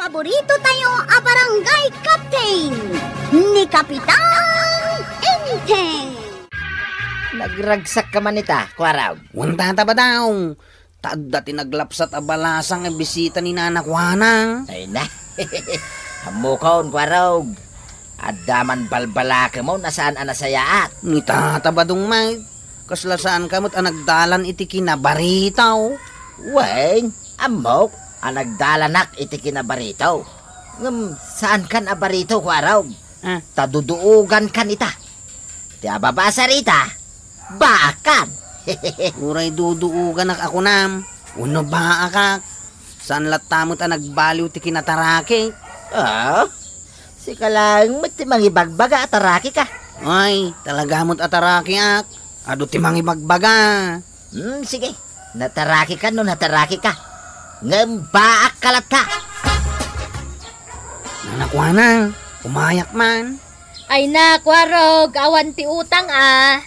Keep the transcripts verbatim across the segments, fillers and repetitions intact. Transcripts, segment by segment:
Paborito tayo a barangay captain, ni Kapitan Enteng. Nagragsak ka man ita, Kuarog. Wen, Tata Badong. Ta adda ti naglapsat a balasang a bisita ni Nana Kuanang. Ay na. Ammokon, Kuarog. Adda man balbalakemon a saan a nasayaat. Ni Tata Badong met, kasla saanka met a nagdalan iti kinabaritaw. Wen, ammok a nagdalanak iti kinabarito. Ngem saankan a barito, Kuarog. Ah. Ta duduogankan ita. Ti ababasa rita, baakan. Uray duduoganak a kunam, wenno baakak. Saan latta met a nagbaliw ti kinataraki. Ah, sika laeng met ti mangibagbaga a tarakika. Ay, talaga met a tarakiak. Adu ti mangibagbaga. Hmm, sige. Nataraki ka no nataraki ka. Ngem baak ka latta. Nana Kuanang, umayak man. Ay na, Kuarog, awan ti utang, a.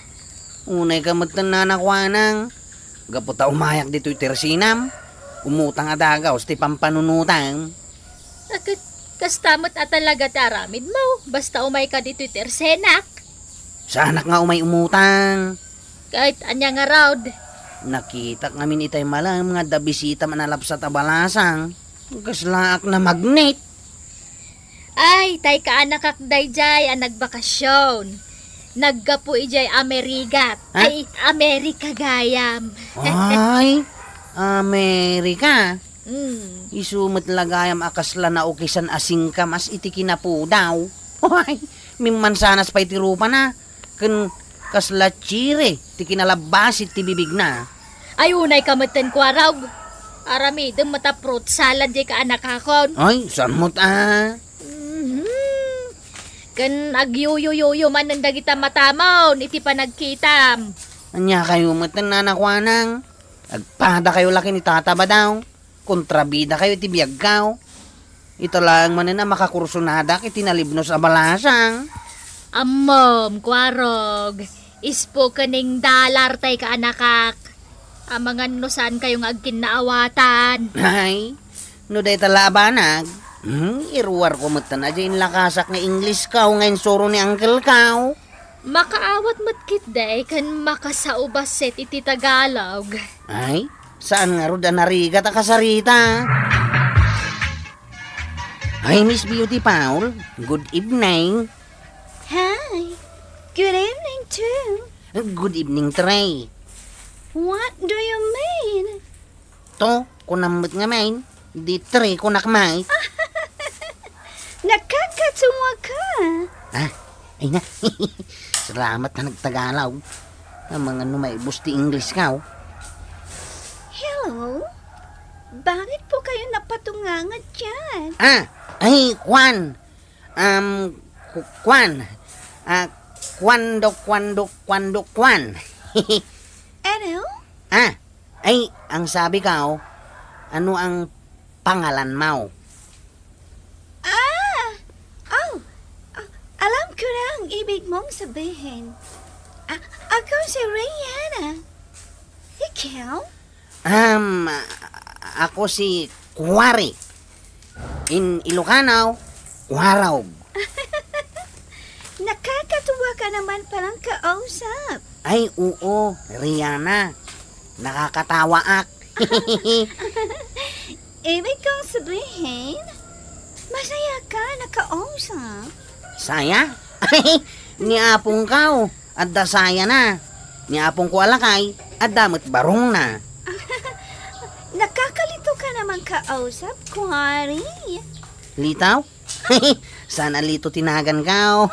Unay ka met, Nana Kuanang. Gapu ta umayak ditoy tersenam, umutang a dagaus ti pampanunotam. Ket kasta met a talaga ti aramidmo, basta umayka ditoy tersenak. Saanak nga umay umutang. Ket ania ngarud? Nakitak ngamin itay malem nga adda bisitam a nalapsat a balasang. Kaslaak namagnet. Ay, tay kaanakak daydiay a nagbakasyon. Naggapu idiay Amerigat. Ha? Ay, Amerika gayam. Ay, Amerika? Mm. Isu met la gayam a kasla naukisan a singkamas iti kinapudaw. Ay, mimmansanas pay ti rupana. Ken kasla chire ti kinalabbasi ti bibigna. Ay, unay ka metten, Kuarog. Aramidem met a fruit salad diay kaanakakon. Ay, saan met a? Mhm. Ken agyuyuyuyo manen dagita matamon iti panagkitam. Ania kayo metten, Nana Kuanang? Agpada kayo la ken ni Tata Badong. Kontrabida kayo iti biagkaw. Ita laeng manen a makakursonadak iti nalibnos a balasang. Ammom, Kuarog, ispo ken ning dollar tay kaanakak. Amangan no saan kayo nga agkinnaawatan. Ay, no dayta la a banag, hmm, iruarko metten a diay inlakasak nga English kaw nga insuro ni uncle kaw. Makaawat met ketdi ken makasaubasset iti Tagalog. Ay, saan ngarud a narigat a kasarita? Hi, Miss Beauty Paul. Good evening. Hi. Good evening, too. Good evening, Trey. What do you mean? To, kunam met ngamin, di Trey kunak met. Nakakatuwa ka. Ah, ay na. Salamat ta nagtagalog. Amangan no maibus ti English kaw. Hello? Bakit po kayo napatunganga dyan? Ah, ay, kwan. Um, ku-, kwan. Ah, kwando, kwando, kwando, kwan. Ano? Ah, ay, ang sabi ko, ano ang pangalan mo? Ah! Oh, ah, alam ko na ang ibig mong sabihin. Ah, ako si Rihanna. Ikaw? Um, ako si Kuwari. In Ilocano, Kuwarog. Nakakatuwa ka naman palang kausap. Ay, oo, Rihanna. Nakakatawaak. Ibig kong sabihin, masaya ka nakausap. Saya? Ni apong kaw, adda sayana. Ni apong ko a lakay, adda met barongna. Nakakalito ka naman kausap, Kuwari. Litaw? Saan a lito ti nagan kaw?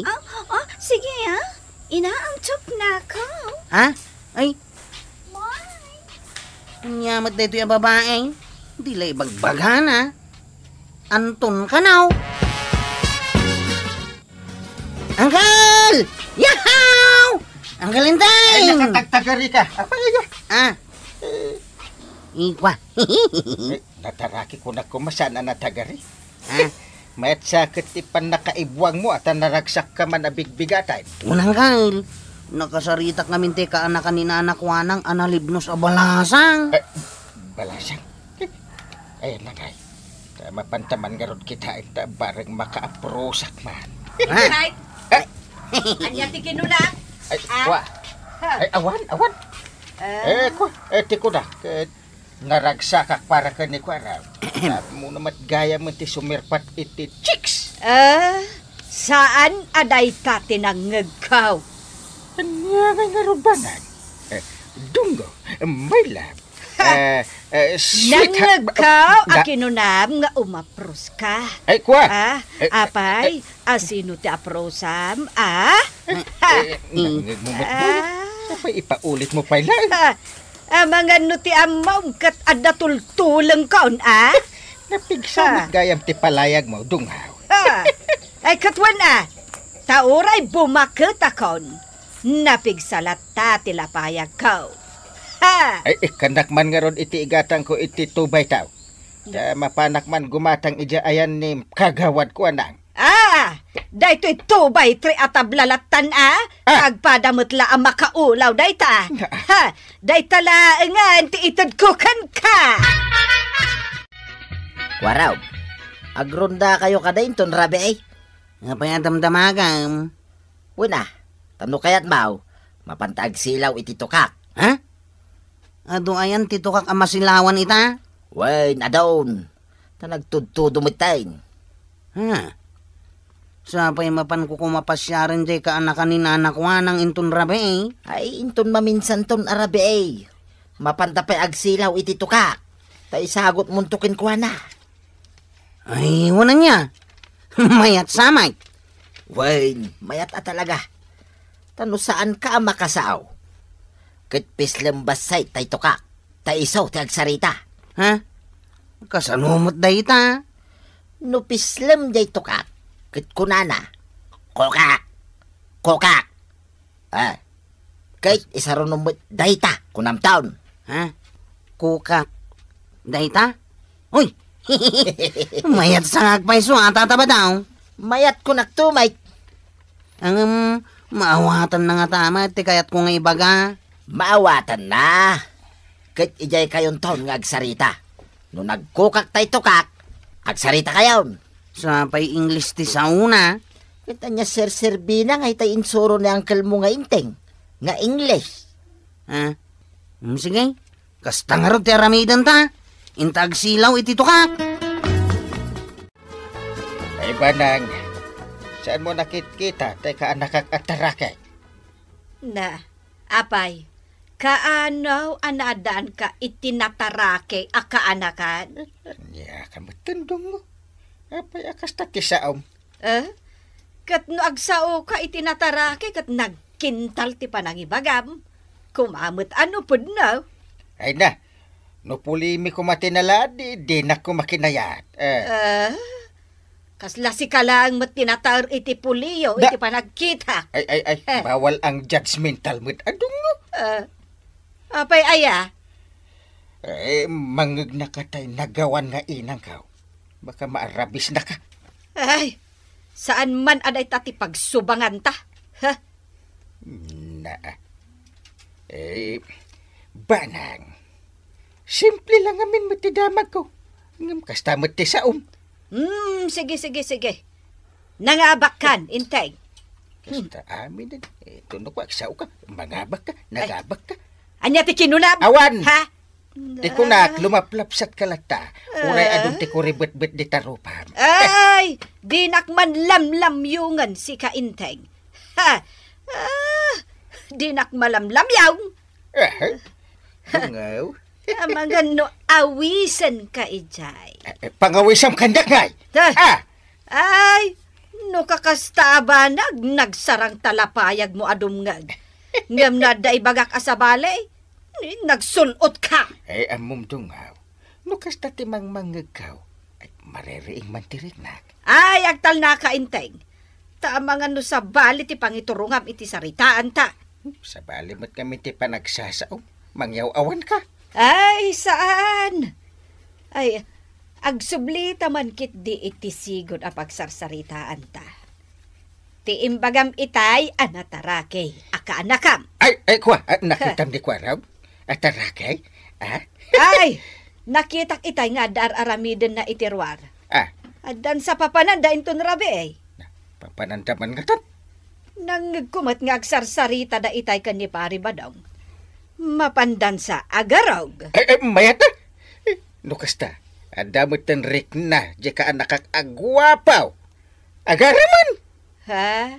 Oh, oh, sige, ah. Inaantok na ako. Ha? Ay. Why? Ania met daytoy a babae? Di la ibagbagana. Anton kanaw? Uncle! Yahaw! Uncle Enteng! Ay, nakatagtagari ka. Apay, aya? Ah. Ikwa. Eh, nataraki ko na kumasan a natagari. Ah. Mayat sa ket ti pannakaibuangmo a ta naragsak ka man a bigbigatan. Unang, Kyle. Nakasaritak ngamin ti kaanakan ni Nana Kuanang a nalibnos a balasang. Eh, balasang? Eh, ayan na, Kyle. Mapanta man ngarud kitaen ta bareng makaaprusak man. Ha? Ay, ania ti kinuna? Ay, ah? Wa. Ha? Ay, awan, awan. Ah. Eh, kwa, eh, ti kuna, eh, naragsakak para ken ni Kuara. Ammo na met gayam ti sumirpat iti chicks. Ah, saan a dayta ti nangngegko. Ania ngay ngarud banag? Eh, Dungo, my love. Eh, eh, sweetheart, Nangngegko a nga kinunam nga umapruska. Ay, kwa? Ah, eh, apay, eh, asino ti aprusam, ah? Eh, eh, nangngeg mo met, ah. Apay, ipaulit mo pay lang. Ah, amangan no ti ammom ket adda tultulengkon, ah? Napigsa met gayam ti palayag mo, Dungaw. Ah, ay, ket wen, ah. Ta uray bumaketakon. Napigsa latta ti lapayagko. Ha! Ay, ikkannak man ngarud iti igatangko iti tubaytaw. Ta mapanak man gumatang idiay ayan ni kagawad ko, anang. Ah! Daytoy two by three a tabla lattan, ah? Ah! Agpada met la a makaulaw dayta. Ah. Ha! Dayta laengen ti itedko kenka. Waraw, agrondakayo kada inton rabii? Apay a damdamagam? Wen a, ta no kayatmo, mapanta agsilaw iti tukak. Ha? Adu ayan ti tukak a masilawan ita? Wen, adun. Ta nagtudtudo metten. Ha? Sapay mapanko koma pasiaren diay kaanakan ni nanako anang inton rabii? Ay, inton maminsanton a rabii. Mapanta pay agsilaw iti tukak. Ta isagutmonto kenkuana. Ay, wen ania? Mayat sa met. Wen, mayat a talaga. Ta no saanka a makasao, ket pislem bassit tay tukak, ta isu ti agsarita. Ha? Kasano met dayta? No pislem diay tukak, ket kunana, "Kukak! Kukak!" Ah, ket isarunom met dayta, kunamton. Ha? Kukak. Dayta? Uy! Mayat sa nga agpayso, a, Tata Badaw. Mayat kunakto, Mike. Ngem, maawatan na nga ta met ti kayatko nga ibaga. Maawatan na. Ket idiay kayonton nga agsarita. No nagkukak tay tukak, agsarita kayon. Sapay English ti saona. Ket ania serserbina nga itay insuro ni uncle mo nga Enteng, nga English? Ah, mm, sige. Kasta ngarud ti aramidenta. Inta agsilaw iti tukak. Ay, Banang, saanmo nakitkita tay kaanakak a Tarake? Na, apay, kaano a naaddaanka iti natarake a kaanakan? Ania ka met, Tendong? Apay a kasta ti saom? Eh? Ket no agsaoka iti natarake ket nagkintal ti panangibagam. Kuma met a no pudno. Ay na, no pulimi koma ti nalad, di, dinak koma kinayat. Eh. Eh? Kasla sika laeng met ti nataer iti puliyo, da- iti panagkitak. Ay, ay, ay, eh, bawal ang judgmental met, Adungo. Eh, apay aya? Eh, mangegnaka tay nagawan nga inangko. Baka maarabisnaka. Ay, saan man a dayta ti pagsubanganta. Ha? Na. Eh, Banang. Simple lang amin met ti damagko. Ngem kasta met ti saom. Hmm, sige, sige, sige. Nangabakkan, Enteng. Kasta amin, eh, tuno ko, agsaoka, mangabakka, ay, nagabakka. Ania ti kinunam? Awan! Ha? Ti kunak, lumaplapsatka latta. Uray, ah, adun ti kuribetbet di tarupam. Ay, dinak man lamlamyungan sika, Enteng. Ha? Ah, dinak malamlamyong. Eh, ngaw? Amangan no awisenka idiay. Eh, eh, pangawisam kandak ngay. Ah. Ah! Ay, no kakasta a banag, nagsarang ta lapayag mo a dumngeg. Ngem no adda ibagak a sabali, nagsul-otka. Eh, ammom, Dungaw. No kasta ti mangmangngegko, ay, maririing man ti riknak. Ay, agtalnaka, Enteng. Ta amangan no sabali ti pangiturongam iti saritaanta. Sabali met ngamin ti panagsasaom. Mangyaw-awanka. Ay, saan? Ay, agsublita man ketdi iti sigud a pagsarsaritaanta. Ti imbagam itay a natarake a kaanakam. Ay, ay, kwa, ah, nakitam ni Kuarab? A tarake? Ah? Ay, nakitak itay nga adda ar-aramidenna iti ruar. Ah. Addan sa papananda inton rabii. Na, papananda man ngatan? Nangngegko met nga agsarsarita da itay ken ni Pari Badong. Mapandan sa agarog. Ay, ay, mayat na. Eh, no kasta, adda met ten rikna, di ka anakak aguapaw. Agaraman! Ha?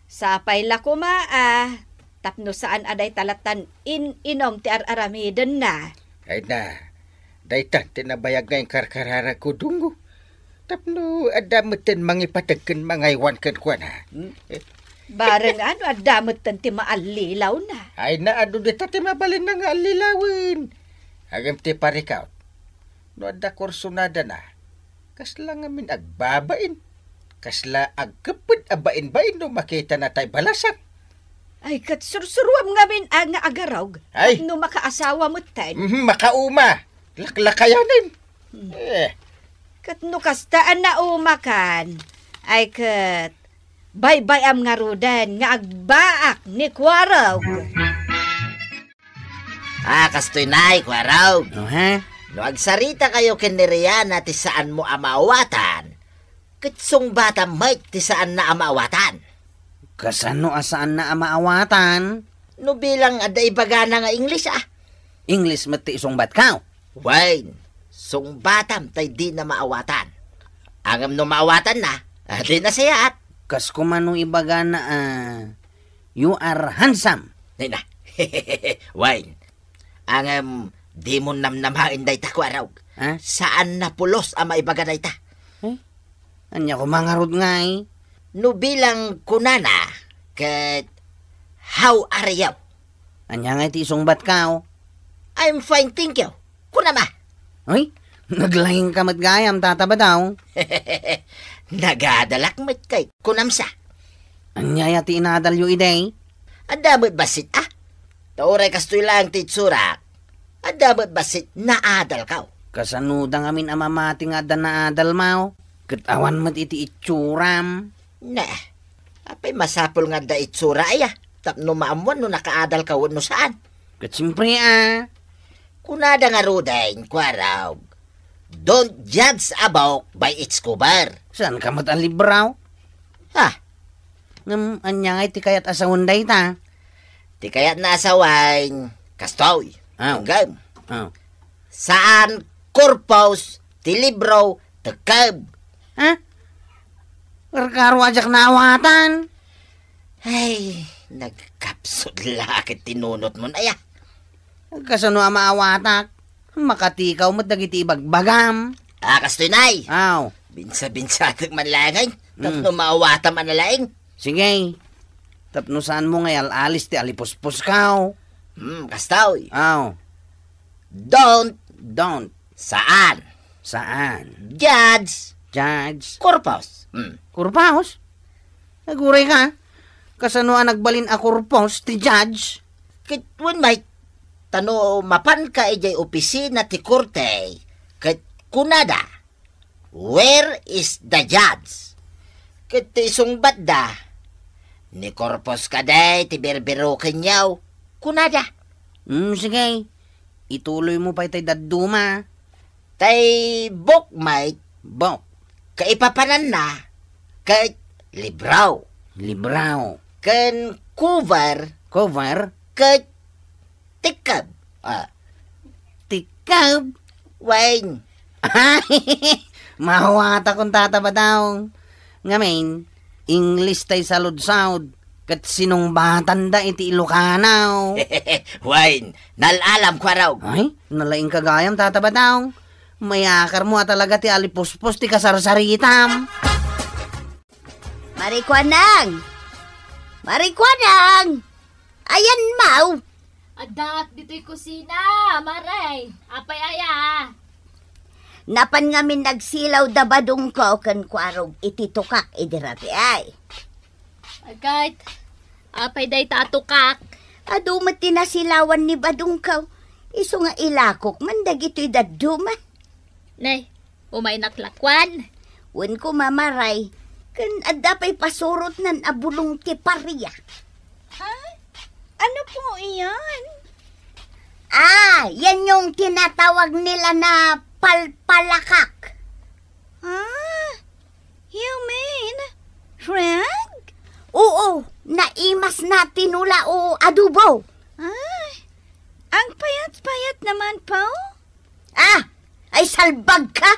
Sapay la koma, ah, tapno saan a dayta lattan in-inom ti ar-aramidenna. Ay na, daytan ti nabayag nga inkarkararagko, Dunggo. Tapno adda metten mangipateg ken mangaywan kenkuana. Hmm? Eh. Bareng ano adda metten ti maallilawna. Ay na, adu dita ti mabalinna nga allilawen. Agem ti parikaw. No adda kursunadana, kasla ngamin agbabain. Kasla agkepped a bain-bain no makitana tay balasang. Ay, ket sursuruam ngamin a nga agarog. Ay. Ket no makaasawa metten. Mhm, makauma. Laklakayanen. Hmm. Eh. Ket no kasta a naumakan, ay ket baybay-am ngaruden nga agbaak ni Kuarog. Ah, kastoy nay, Kuarog. Oh, ha? No agsarita kayo ken ni Riana ti saanmo a maawatan, ket sungbatam met ti saanna a maawatan. Kasano a saanna a maawatan? No bilang adda ibagana nga English, ah. English met ti isungbatko. Wen, sungbatam tay dina maawatan. Ngem no maawatanna, ah, di nasayaat. Kas kumano ibagana, ah, "You are handsome." Nay na. Wen, ngem, dimon namnamaen dayta, Kuarog. Ha? Saanna pulos a maibaga dayta. Eh? Ania koma ngarud ngay? No bilang kunana, ket, "How are you?" Ania ngay ti isungbatko? "I'm fine, thank you." Kunam a. Ay, naglaingka met gayam, Tata Badong. Nagadalak met kay kunam sa. Ania aya ti inadalyo idi? Adda met bassit, ah. Ta uray kastoy laeng ti itsurak, adda met bassit naadalko. Kasanoda ngamin a mamati nga adda naadalmo? Ket awan met iti itsuram. Ne, apay masapul nga adda itsura aya, tapno maammuan no nakaadalko wenno saan? Ket siempre, ah. Kunada ngaruden, Kuarog, "Don't judge a book by its cover." Saanka met a libro? Ha? Ngem, ania ngay ti kayat a sawen dayta? Ti kayatna a sawen, kastoy. Aw. Inggem. Aw. Saan kurpos ti libro, tekkeb. Ha? Karkaro a diak naawatan. Ay, nagkapsut la ket ti nunotmon aya. Kasano a maawatak? Makatikaw met dagiti ibagbagam. Ah, kastoy nay. Aw. Binsa-binsatek man laeng, mm, tapno maawatam a nalaing. Sige. Tapno saanmo nga ial-alis ti alipuspusko. Hmm, kastoy. Aw. Don't. Don't. Saan. Saan. Judge. Judge. Kurpos. Hmm. Kurpos? Aguray ka. Kasano a nagbalin a kurpos ti judge? Ket wen met, ta no mapanka idiay opisina ti korte, ket kunada, "Where is the judge?" Ket ti isungbatda, "Ni kurpos kadi ti birbirokenyo," kunada. Hmm, sige. Ituloymo pay tay dadduma. Tay book met. Book. Kaipapananna ket libro. Libro. Ken cover. Cover. Ket tekkeb. Ah. Tekkeb? Wen. Maawatakon, Tata Badong. Ngamin, English tay saludsod, ket sinungbatanda iti Ilocano. Wen, nal-alam, Kuarog. Ay, nalaingka gayam, Tata Badong. Mayakarmo a talaga ti alipuspos ti kasarsaritam. Marikuanang! Marikuanang! Ayanmo! Addaak ditoy kusina, Mare. Apay aya? Napan ngamin nagsilaw da badongko ken Kuarog iti tukak idi rabii. Agayt, apay dayta a tukak? Adu met ti nasilawan ni badongko. Isu nga ilakok man dagitoy dadduma. Nay, umaynak lakuan. Wen koma, Mare, ken adda pay pasurotnan a bulong ti paria. Ha? Ano po iyan? Ah, yan yung tinatawag nila na palpalakak. Kas na tinola o adobo. Ay, ang payat-payat naman po. Ah, ay salbag ka.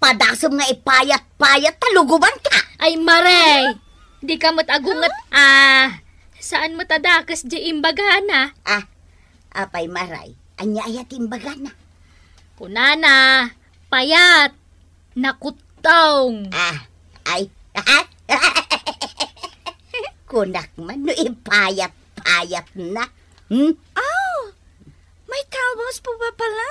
Padasem nga ipayat-payat ta luguban ka. Ay, Mare, di ka met agunget. Ah, saan met a dakes di imbagana? Ah, apay, Maray, ania aya ti imbagana? Kunana, payat, nakuttong. Ah, ay. Kunak man no ipayat-payat na. Hmm? Oh, may talbos po ba pala?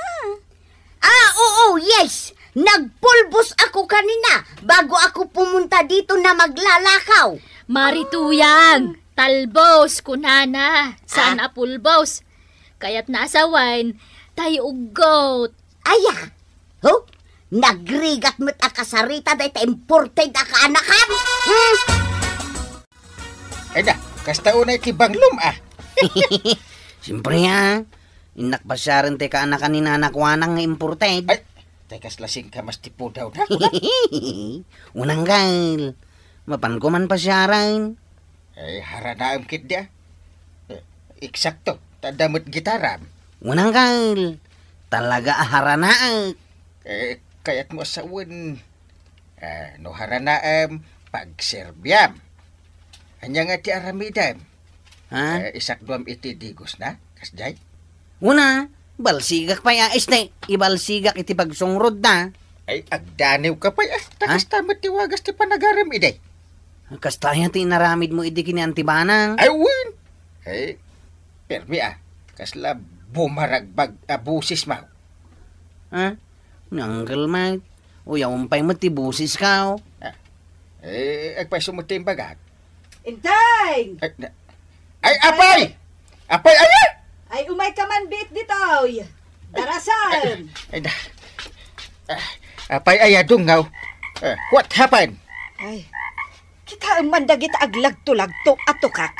Ah, oo, yes. Nagpulbos ako kanina bago ako pumunta dito na maglalakaw. Marituyang, talbos, kunana. Saan Ah. a pulbos? Kaya't naasawan, tayo uggot. Aya, ho? Nagrigat met a kasarita dayta imported a kaanakan? Hmm? Ay na, kasta unay ti banglom, ah. Siyempre, ah. Innak pasiaren ti kaanakan ni Nana Kuanang nga imported. Ay, tay kasla singkamas ti pudaw na. Unang gal, mapan ko man pasiaren. Ay, haranaem ketdi, ah. Eh, eksakto, ta adda met gitaram. Unang gal, talaga a haranaek. Eh, kayat mo a sawen, ah, no haranaem, pagserbiam. Ania nga ti aramidem? Ha? Eh, isakduam iti digos na, kasjay? Una, balsigak pay a, este, ibalsigak iti pagsungrod da. Ay, agdaniw ka pay, ah. Ta Ha? kasta met ti wagas ti panagarem, iday. Kasta aya ti inaramid mo idi kini Antibanang? Ay, wen. Ay, permi, ah. Kasla bumaragbag a busis mo. Ha? Ni Uncle Mike, uyawem pay met ti busis ka, oh. Ah. Eh, agpayso met ti imbagak. Inteng! Ay, na-, ay, apay! Apay, aya! Ay, umay ka man biit ditoy. Darasan! Ay, na-, ah, apay, aya, dungaw. Eh, what happened? Ay, kitaem man dagita aglagto-lagto a tukak.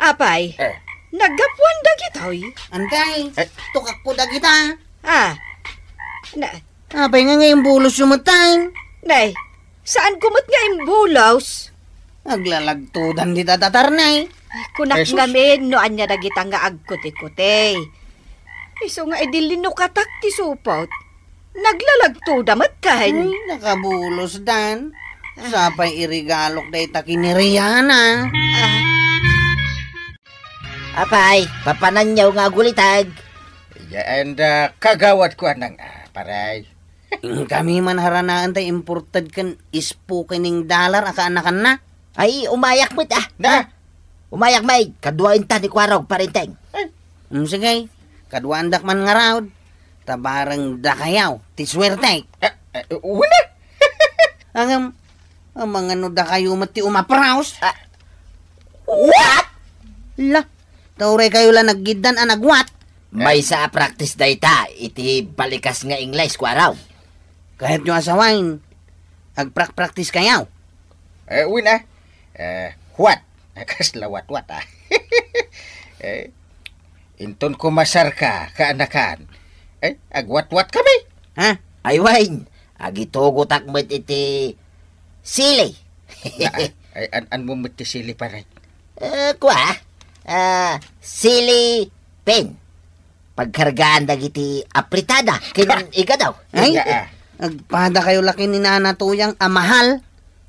Apay, Eh. naggapuan dagitoy? Antay, Eh. tukak ko dagita. Ah, na, Apay nga nga imbulos yo met, tay? Nay, saan ko met nga imbulos? Aglalagtodan dita datar, nay. Ay, kunak Jesus. ngamin no ania dagita nga agkuti-kuti. Isu nga idi linukatak ti supot, naglalagtoda met, tay. Ay, nakabulos, dan. Ah. Sapay iregalok dayta kiniriana. Ah. Apay, papananyaw nga agulitag. Yaan da kagawad ko anang, ah, paray. Kami man haranaen tay imported ken ispo ken ning dollar a kaanakanna. Ay, umayak met, ah. Na? Umayak met, kaduaen ta ni Kuarog, parinteng. Ay. Mm, sige, kaduaandak man ngarud. Ta bareng dakayaw ti suerte. Ah, ah, wala. Ngem, amangan no dakayo met ti umapraus. Ah, what? La, ta uray kayo la naggiddan a nagwat. Maysa a practice dayta iti balikas nga Ingles, Kuarog. Kayatyo a sawen, agprak-practice kayo. Eh, wen, ah. Eh, what? Kasla what-what, ah. Eh, inton kumasar ka, kaanakan. Eh, agwat-what kami? Ha? Ay, wen, agitugotak met iti sili. Na, ay, ay, an-, anmo met ti sili, pare? Eh, kua, ah, sili pin. Pagkargaan dagiti apritada ken igadaw. Ay, Nga, ah. agpada kayo laki ni Nana Tuyang a mahal.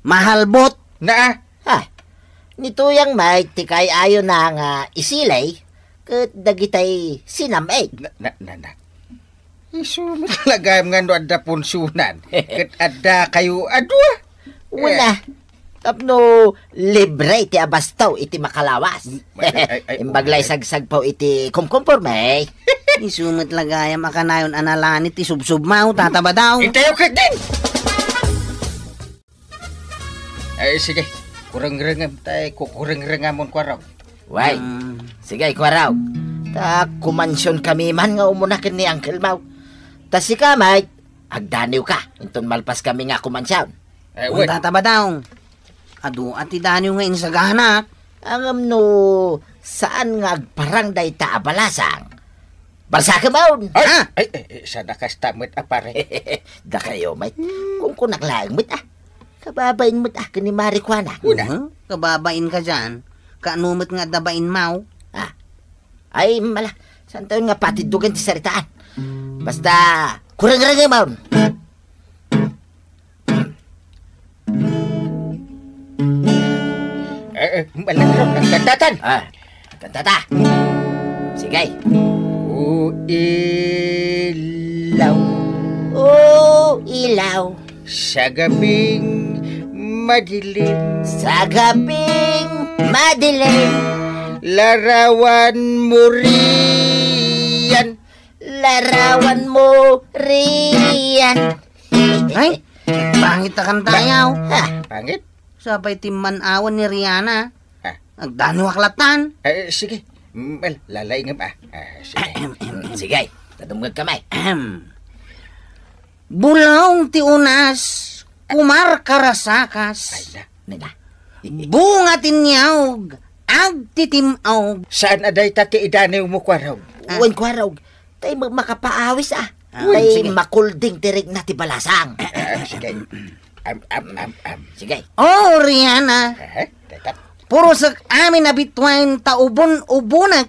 Mahal bot. Naa. Ha, ni Tuyang met ti kay-ayo na nga isilay ket dagitay sinam-ed. Na, na, na, na. Isu met lagayam nga no adda punsunan. Ket adda kayo a dua. Wala. Eh. Tapno libre ti abastaw iti makalawas. Ay, ay, ay, Imbag la okay. isagsagpaw iti kumkumporme. Isu met lagayam a kanayon a nalanit ti subsubmaw, Tata Badaw. Intayo ket din! Ay, sige. Kurengrengem tay kukurengrengamon, Kuarog. Way, Hmm. sige, Kuarog. Ta kumansion kami man nga umuna ken ni Uncle Mau. Ta sika, Mike, agdaniw ka. Inton malpas kami nga kumansion. Eh, Wen, wen. Tata Badaw. Adu a ti daniw nga insaganak. Ngem no saan nga agparang dayta a balasang, balsakem on. Ay, Ah! ay, ay, ay, sana kasta met a pare. Dakayo met. Hmm. Kung kunak laeng met, ah. Kababain met, ah, ken ni Mari Kuana. Una. Mhm. Kababain ka diyan. ta no met nga adda bainmaw. Ah. Ay, mala. Saan tayo nga patiddugan ti saritaan? Basta, kurengrengem. Eh, eh, malagro, nagkantatan. Ah, nagkantata. Sige. O ilaw. O ilaw. Sa gabing madilim. Sa gabing madilim. Larawan mo riyan. Larawan mo riyan. Ay, pangit a kanta, ayaw. Ha? Pangit? Sapay ti man-awan ni Rihanna. Ha? Agdaniwak latan. Eh, sige. Mm, well, lalaingem, ah. Ah, sige. Sige, tadumgag kami. Bulong ti unas, kumar karasakas. Ay, na. Nina. Bunga ti niyog, agtitim-og. Saan a dayta ti idaniw mo, Kuarog? Ah. Wen, Kuarog. Tay ma-, makapaawis, ah. Ah, tay sige. Makulding ti rikna ti balasang. Ah, sige. Am, am, am, am. Sige. Oh, Rihanna. Aha, teka. Purosek amin a bituen ta ubon-ubonek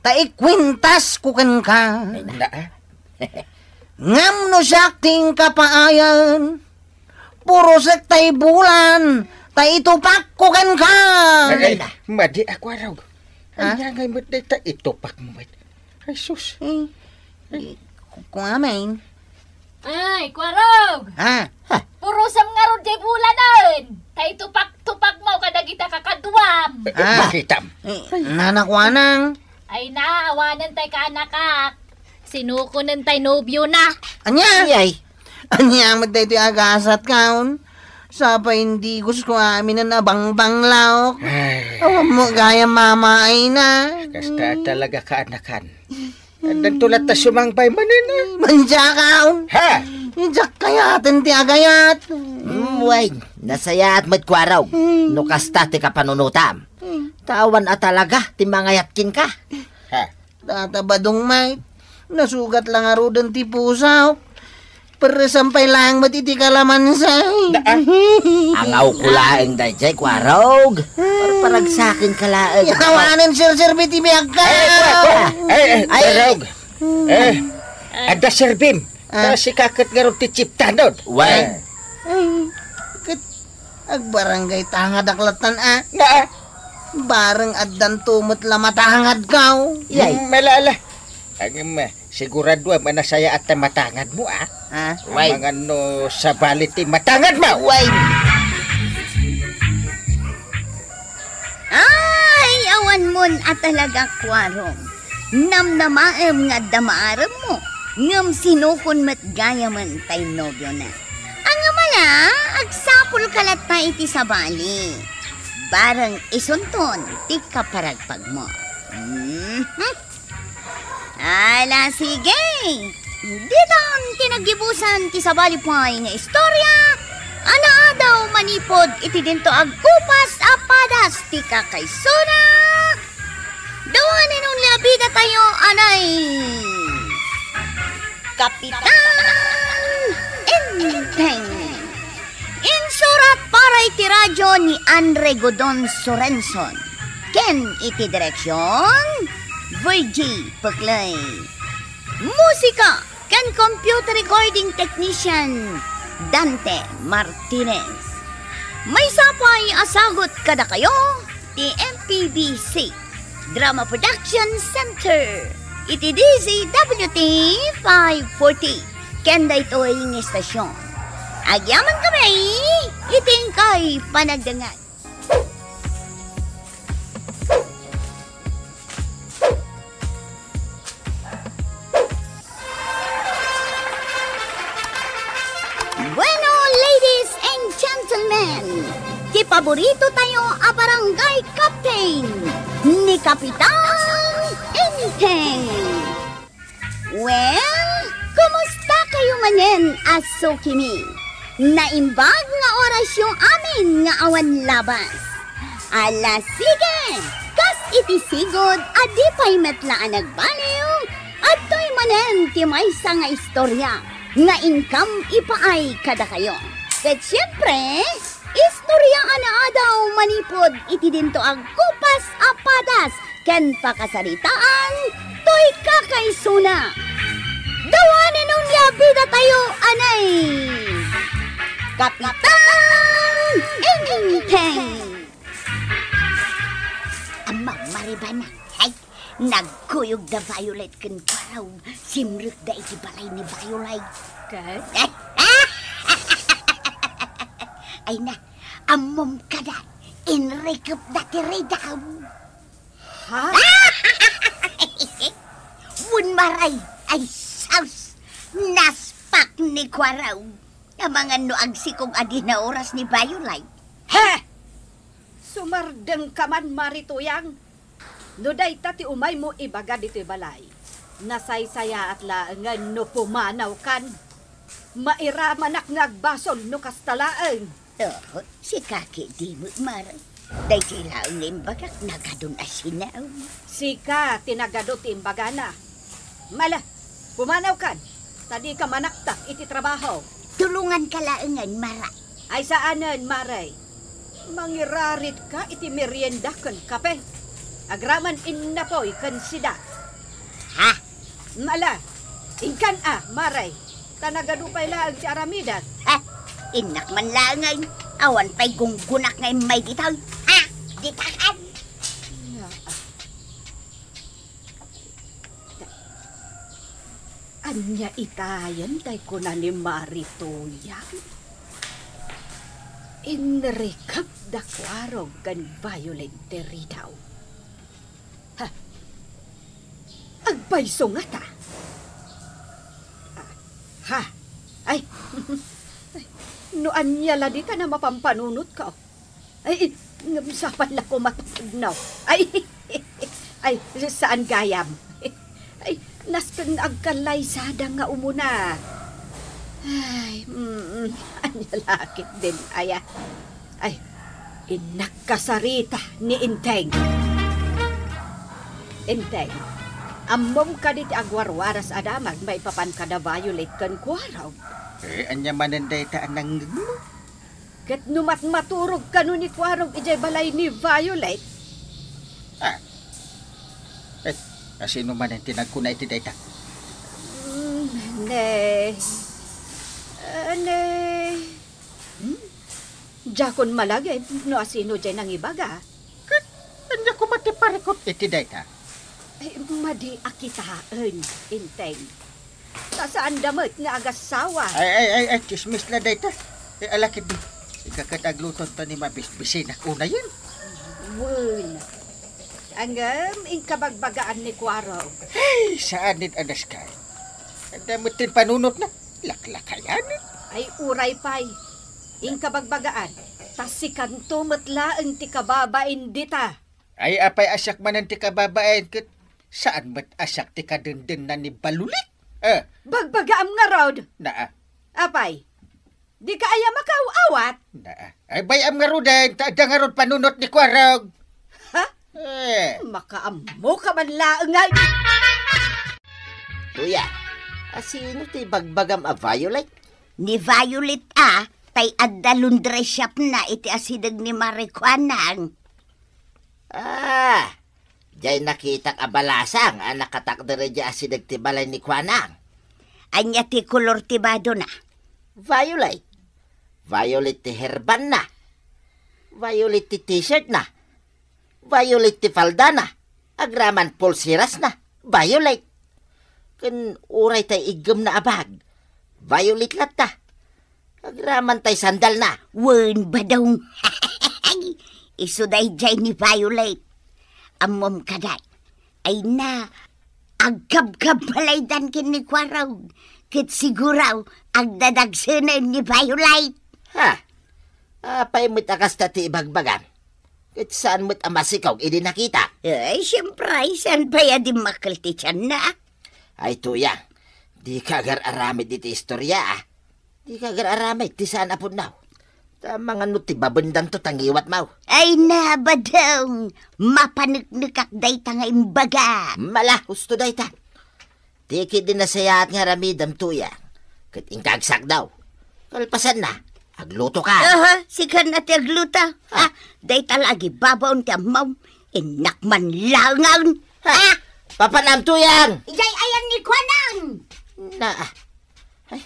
ta ikwintas ko kenka. Ay, na, ah. Ngem no siak ti inkapaayan, purosek tay bulan ta itupak ko kenka. Ay, ay, madi a, Kuarog. Ha? Ania ngay met dayta itupak mo met? Ay, sus. Eh, eh, ku-, kuamin. Ay, Kuarog! Ha? Purosem ngarud jay bulanen! Ta itupak-tupak mo kadagita kakaduam! Eh, ah. Bakitam. Eh, nanakuanang? Ay na, awanen tay kaanakak. Sinukonen tay nobio na. Ania? Ay, ay. Ania met daytoy agasat kaon? Sapay indigus ko aminen a bangbanglaok. Ay. Awan mo gayam mamaay na. Kasta talaga kaanakan. Addanto latta sumangbay manen, ah. Mandiakaon. Ha? Diak kayaten ti agayat. Mm, wen, nasayaat met Kuarog. Hmm. No kasta ti kapanunotam. Hmm. Ta awan a talaga ti mangayat kenka. Ha? Tata Badong, mait, nasugat la ngaruden ti pusak. Perresam pay laeng met iti kalamansi. Da, ah. Angawko laeng daydiay, Kuarog. Parparagsakenka laeng. Awanen serserbi ti biagko. Ay, ay, ay, ay, ay, ay, Kuarog. Eh, adda serbim. Ah. Ta sika ket ngarud ti chieftanon. Wen. Ay, ket agbarangay tangadak lattan, ah. Nga, ah. Bareng addanto met la matangadko. Yay. Mm, ala, ala. Ngem, eh, siguraduam a nasayaat ti matangadmo, ah. Ah? Way. Amangan no sabali ti matangadmo. Way. Ay, awan mon a talaga, Kuarog. Namnamaem nga adda maaremmo, ngem sinukon met gayamen tay nobiona. Ngem ala, agsapulka latta iti sabali. Bareng isunton ti kaparagpagmo. Mhm. Ala, sige. Ditan ti naggibusan ti sabali pay nga istorya a naadaw manipud iti dinto agkupas a padas ti kakaisuna. The one and only a bida tayo, anay Kapitan Enteng. Insurat para iti radyo ni Andre Godon Sorenzon. Ken iti direksyon, Virgie Peclay. Musika ken computer recording technician, Dante Martinez. Maysa pay a sagut kadakayo ti M P B C Drama Production Center iti D Z W T five forty ken daytoy nga istasyon. Agyaman kami iti inkay panagdengngeg. Bueno, ladies and gentlemen, ti paborito tayo a barangay captain ni Kapitan Enteng. Well, kumusta kayo manen a sukimi? Naimbag nga orasyo amin nga awan labas. Ala, sige! Kas iti sigud a di pay met la a nagbaliw, adtoy manen ti maysa nga istorya nga inkam ipaay kadakayo. Ket siempre, istorya a naadaw Manipud iti dinto a kupas a padas ken pakasaritaan, toy kakaisuna. Dawanen unya bidatayo a ni Kapitan Enteng. Ammom, Maribana, ay, nagkuyog da Violet ken Kuarog, simrekda iti balay ni Violet. Ket? Ay na, ammom kada, inrikepda ti ridaw. Ha? Wen, Mare, ay sus, naspak ni Kuarog. Amangan no agsikog a di naoras ni Violet. He! Sumardengka man, Mare Tuyang. No dayta ti umaymo ibaga ditoy balay, nasaysayaat laengen no pumanawkan. Mairamanak nga agbasol no kasta laeng. Oh, sika ketdi met, Mare. Daytoy laeng nga imbagak, nagadon a sinaw. Sika ti nagadu ti imbagana. Ala, pumanawkan, ta dika manaktak iti trabaho. Tulonganka laengen, Mare. Ay saanen, Mare. Mangiraritka iti merienda ken kape. Agraman innapoy ken sida. Ha? Ala, inkan a, Mare. Ta nagadu pay laeng ti aramidek. Ha? Innak man laengen. Awan pay gunggonak nga immay ditoy. Ha? Ditakan. Ania itayen tay kuna ni Mare Tuyang? Inrikep da Kuarog ken Violet ti ridaw. Ha? Agpayso ngata? Ah, ha? Ay, ay, no ania la dika na mapampanunotko? Ay, ngem sapay la koma ti pudno. Ay, ay, saan gayam. Ay, nasken agkallaysada nga umuna. Ay, mm, ania la ketdin aya. Ay, innak kasarita ni Enteng. Enteng, ammom kadi ti agwarwaras a damag maipapan kada Violet ken Kuarog? Eh, ania manen dayta a nangngegmo? Ket no matmaturog kano ni Kuarog idiay balay ni Violet? Ah. Eh, asino manen ti nagkuna iti dayta? Mm, ne. Ah, ne. Hmm? Diakon malagip no asino diay nangibaga. Ket ania koma ti parikut iti dayta? Ay, madi a kitaen, Enteng. Ta saanda met nga agassawa. Ay, ay, ay, ay, tsismis la dayta. Eh, ala ketdi. Sika ket agluto ta ni mabisbisinak unayen. Wen. Ngem, inkabagbagaan ni Kuarog. Ay, saan ni adas kay. Adda met ti panunotna. Laklakayan. Ay, uray pay. Inkabagbagaan. Ta sikanto met laeng ti kababain dita. Ay, apay a siak manen ti kababain ket saan met a siak ti kadendena ni Balulit? Eh. Bagbagaam ngarud. Naa. Apay, dika aya makaaw-awat? Naa. Ay, bay-am ngaruden, ta adda ngarud panunot ni Kuarog. Ha? Eh. Makaammo ka man laeng, ay. Kuya, asino ti bagbagam a Violet? Ni Violet a, tay adda laundry shop na iti asideg ni Mare Kuanang. Ah, diay nakitak a balasang a nakatakder idiay asideg ti balay ni Kuanang. Ania ti kolor ti badona? Violet. Violet ti herbanna. Violet ti t-shirtna. Violet ti faldana. Agraman pulserasna. Violet. Ken uray tay iggemna a bag. Violet latta. Agraman tay sandalna. Wen, badong. Isu daydiay ni Violet. Ammom kadi. Ay na, agkabkabbalaydan ken ni Kuarog. Ket siguro, agdadagsenen ni Violet. Ha? Apay met a kasta ti ibagbagam? Ket saan met a masikog idi nakita? Ay, siempre, saan pay a dimmakkel ti tianna? Ay, Tuyang, dika agar-aramid iti istorya, ah. Dika agar-aramid ti saan a pudno. Ta mangano ti babendanto ta ngiwatmo? Ay na, badong! Mapaneknekak dayta nga imbaga. Mala, husto dayta. Ti ketdi nasayaat nga aramidem, Tuyang, ket inka agsakdaw. Kalpasanna, Agluto ka. Aha, sikan a ti agluto. Ha? Ah, dayta la agibabaon ti ammom. Innak man langen. Ha? Ah! Papanam, Tuyang! Ijay ayan ni Kuanang! Na, ay,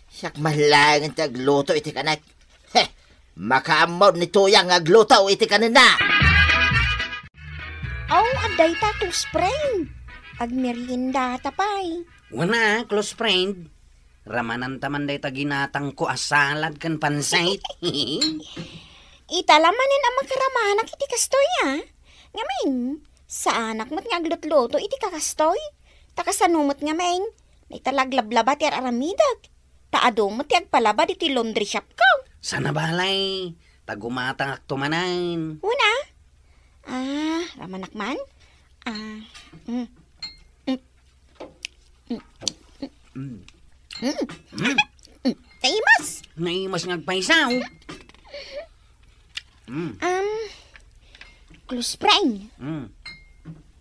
siak man langen ti agluto iti kanek. He, makaammo ni Tuyang nga agluto iti kanenna. Aw, adda ita, close friend. Agmeriendata pay. Wen a, close friend. Ramananta man dayta ginatangko a salad ken pansit. Ita la manen a makaramanak iti kastoy, a. Ngamin, saanak met nga aglutluto iti kakastoy. Ta kasano met ngamin, dayta la aglablaba ti ar-aramidek. Ta adu met ti agpalaba ditoy laundry shop ko. Sana balay, ta gumatangakto manen. Wen a? Ah, ramanak man? Ah, mm. Mm. Mm. Mm. Mm. Mm. Naimas. Naimas nga agpaysaw. Mm. Um, close friend. Mm.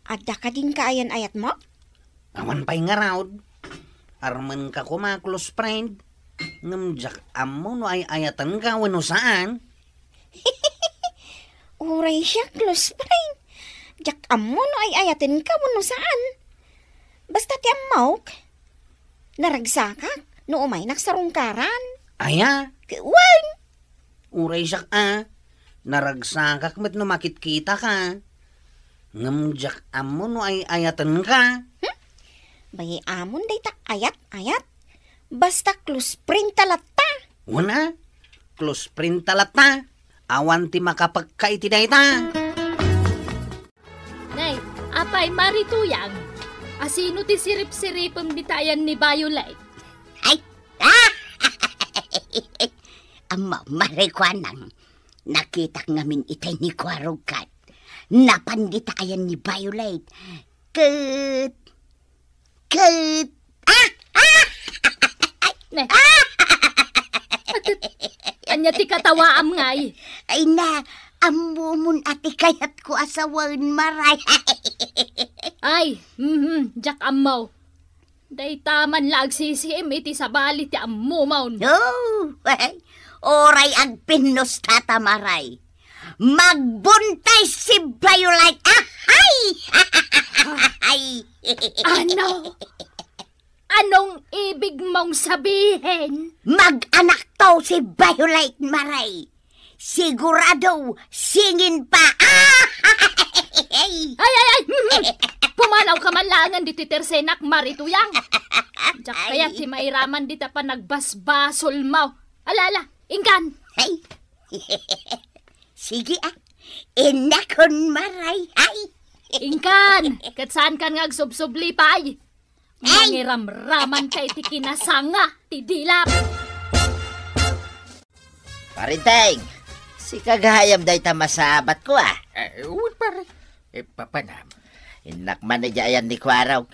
Adda kadin kaayan-ayatmo? Awan pay ngarud. Armenka koma, close friend. Ngem diak ammo no ay-ayatenka wenno saan. Uray siak, close friend. Diak ammo no ay-ayatenka wenno saan. Basta ti ammok, naragsakak no umaynak sarungkaran. Aya? K-, wen! Uray siak a, naragsakak met no makitkitaka. Ngem diak ammo no ay-ayatenka. Hmm? Bay-amon dayta ayat-ayat. Basta close friend ta latta. Wen a, close friend ta latta. Awan ti makapekka iti dayta. Nay, apay, Mari Tuyang, asino ti sirip-siripem dita ayan ni Violet? Ay! Ammo, Mari Kuanang, nakitak ngamin itay ni Kuarog kat napan dita ayan ni Violet. Ket Ket, ah! Ah! Ne. Ah! Ania ti katawaam ngay? Ay na, ammomon a ti kayatko a sawen, Maray. Ay, mhm, diak ammo. Dayta man la agsisiim iti sabali ti ammomon. Oh, oray agpinnos tata, Maray. Magbuntis si Violet. Ahay! Ay! Ano? Anong ibig mong sabihin? Mag-anakto si Violet, Maray. Sigurado, singin pa. Ay! Ay, ay, ay! Pumanaw ka man laengen ditoy tersenak, Mari Tuyang. Diak kayat ti mairaman dita panagbasbasolmo. Ala, ala, inkan. Ay. Sige, ah. Innakon, Maray. Ay. Inkan, ket saankan nga agsubsubli pay. Ay. Mangiramraman ka iti kinasanga ti dilap. Parinteng, sika gayam dayta masabatko, ah. Eh, wen, pare. Eh, papanam. Innak man idiay ayan ni Kuarog.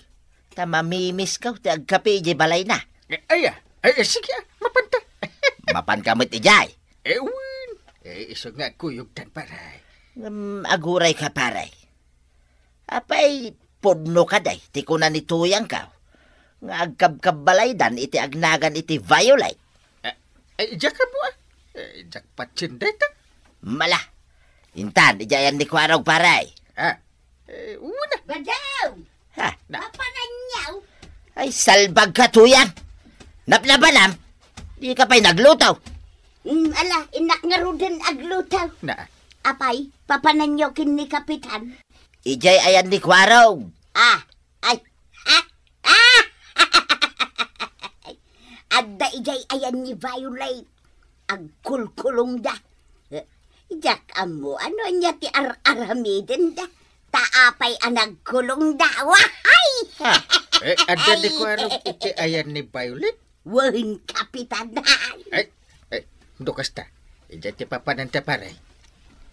Ta mamimisko ti agkape idiay balayna. Eh, aya. Eh, eh, sige, ah, mapanta. Mapanka met idiay? Eh, wen. Eh, isu nga agkuyogtan, pare. Ngem, agurayka, pare. Apay, pudno kadi ti kuna ni Tuyangko nga agkabkabbalaydan iti agnagan iti Violet? Eh, eh, diak ammo, ah. Eh, diak patien dayta. Mala. Intan, idiay ayan ni Kuarog, pare. Ah, eh, una. Badaw! Ha? Na. Papananyaw? Ay, salbag ka, Tuyang. Napnapanam? Di ka pay nagluto. Mm, ala, innak ngaruden agluto. Na. Apay, papananyaw ken ni Kapitan? Idiay ayan ni Kuarog. Ah, ay, ah, ah! Adda idiay ayan ni Violet. Agkulkulongda. Eh, diak ammo, ano ania ti ar-aramidenda? Ta apay a nagkulongda? Wahay! Ha? Eh, adda ni Ay. Kuarog iti ayan ni Violet? Wen, Kapitan. Ay, ay, no kasta. Idiay ti papananta, pare.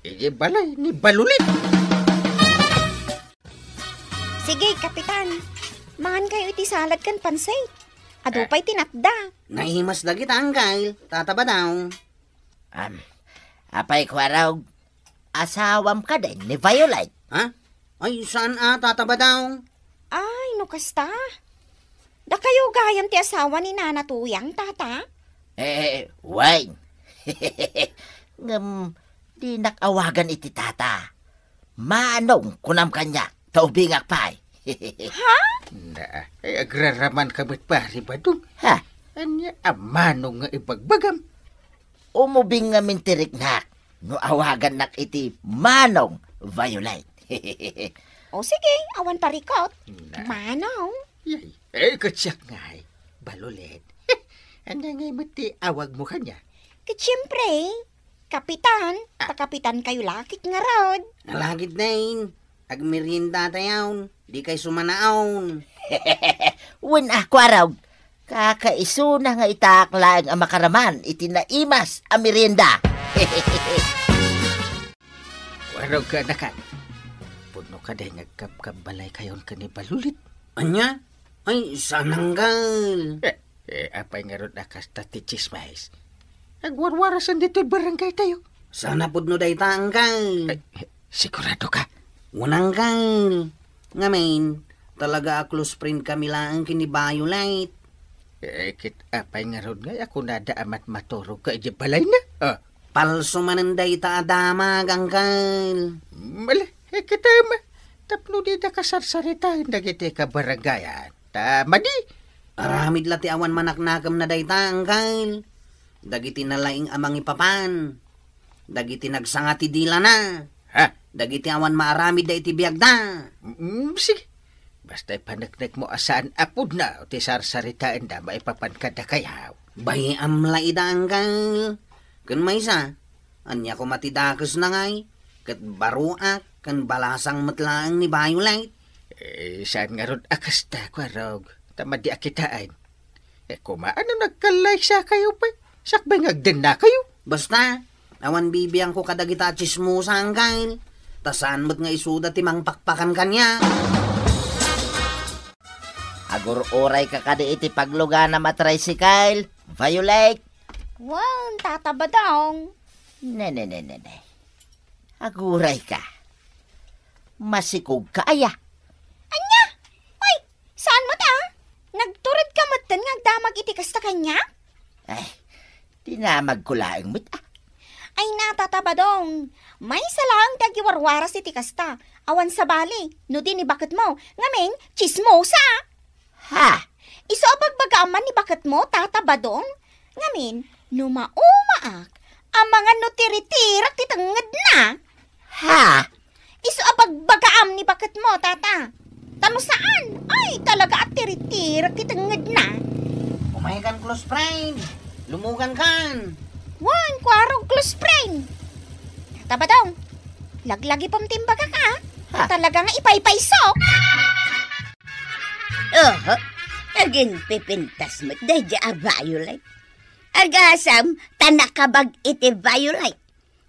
Idiay balay ni Violet. Sige, Kapitan. Mangan kayo iti salad ken pansit. Adu Ah. pay ti natda. Naimas dagita, Angkel. Tata Badaw. Am, apay, Kuarog, asawam kadi ni Violet? Ha? Ay, saan a, Tata Badaw? Ay, no kasta. Dakayo gayam ti asawa ni Nana Tuyang, Tata? Eh, wen. Ngem dinak awagan iti tata. Manong kunam kaniak, ta ubingak pay. Ha? Na, ay, agraraman ka met, Pari Badong. Ha? Ania a Manong nga ibagbagam? Umubing ngamin ti riknak no awagannak iti Manong Violet. O sige, awan parikot. Na. Manong. Yay. Eh, ket siak ngay, Balulet. Ania ngay met ti awagmo kaniak? Ket siempre, Kapitan, ah, ta kapitan kayo lakit ngarud. Nalagid na in. Agmerienda tayon. Di kay sumanaon. Wen a, Kuarog. Kakaisuna nga itak laeng a makaraman iti naimas a merienda. Kuarog ka, nakan. Pudno ka day nga agkabkabbalay kayon ken ni Balulit. Ania? Ay, saan, anggal? Eh, eh, apay ngarud a kasta ti tsismis? Agwarwarasen ditoy barangay tayo. Saan a pudno dayta, anggal? Eh, sigurado ka? Wen, anggal. Ngamin, talaga a close friend kami laeng ken ni Violet. Eh, ket apay ngarud ngay a kunada a matmaturog ka idiay balayna? Ah. Palso manen dayta a damag, anggal. Mali, eh, ket, em, tapno dida kasarsaritaen dagiti kabarangayan. Ta madi. Aramid la ti awan manaknakemna dayta, anggal. Dagiti nalaing a mangipapan. Dagiti nagsanga ti dilana. Ha? Dagiti awan maaramid da iti biagda. Mm, sige. Basta ipaneknekmo a saan a pudno ti sarsaritaenda maipapan kadakayo. Bayaam la ida, anggal. Ken maysa, ania koma ti dakesna ngay? Ket baroak ken balasang met laeng ni Violet. Eh, saan ngarud a kasta, Kuarog? Ta madi a kitaen. Eh, koma, ano nagkallaysakayo pay? Sakbay nga agdennakayo? Basta, awan bibiangko kadagita a tsismosa, anggal. Ta saan met nga isuda ti mangpakpakan kaniak. Agur-uray ka kadi iti pagluganam a tricycle, Violet? Wen, Tata Badong. Ne, ne, ne, ne, ne. Aguray ka. Masikog ka aya. Ania? Ay, saan met a? Nagtured ka metten nga agdamag iti kasta kaniak? Ay, dinamagko laeng met a. Ay na, Tata Badong. Maysa laeng ti agiwarwaras iti kasta. Awan sabali, no di ni baketmo. Ngamin, tsismosa. Ha? Isu a bagbagaam man ni baketmo, Tata Badong? Ngamin, no maumaak, amangan no tiritirak ti tengngedna. Ha? Isu a bagbagaam ni baketmo, Tata. Ta no saan, ay, talaga a tiritirak ti tengngedna. Umay kan, close friend. Lumugan kan. Wen, Kuarog, close friend. Tata Badong, laglagipem ti imbagak a. Ha? Talaga nga ipaypayso. Oho, aginpipintas met daydi a Violet. Agasam ta nakabag iti Violet.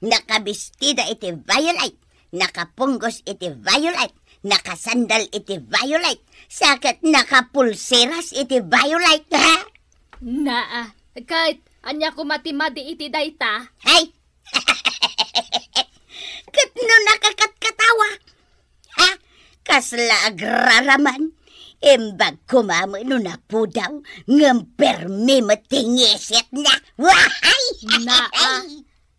Nakabistida iti Violet. Nakapunggos iti Violet. Nakasandal iti Violet. Sa ket nakapulseras iti Violet. Ha? Naa, ket ania koma ti madi iti dayta? Hay! Ket no nakakatkatawa, ha? Kasla agraraman? Imbag koma met no napudaw, ngem permi met ti ngisetna. Wahay! Naa.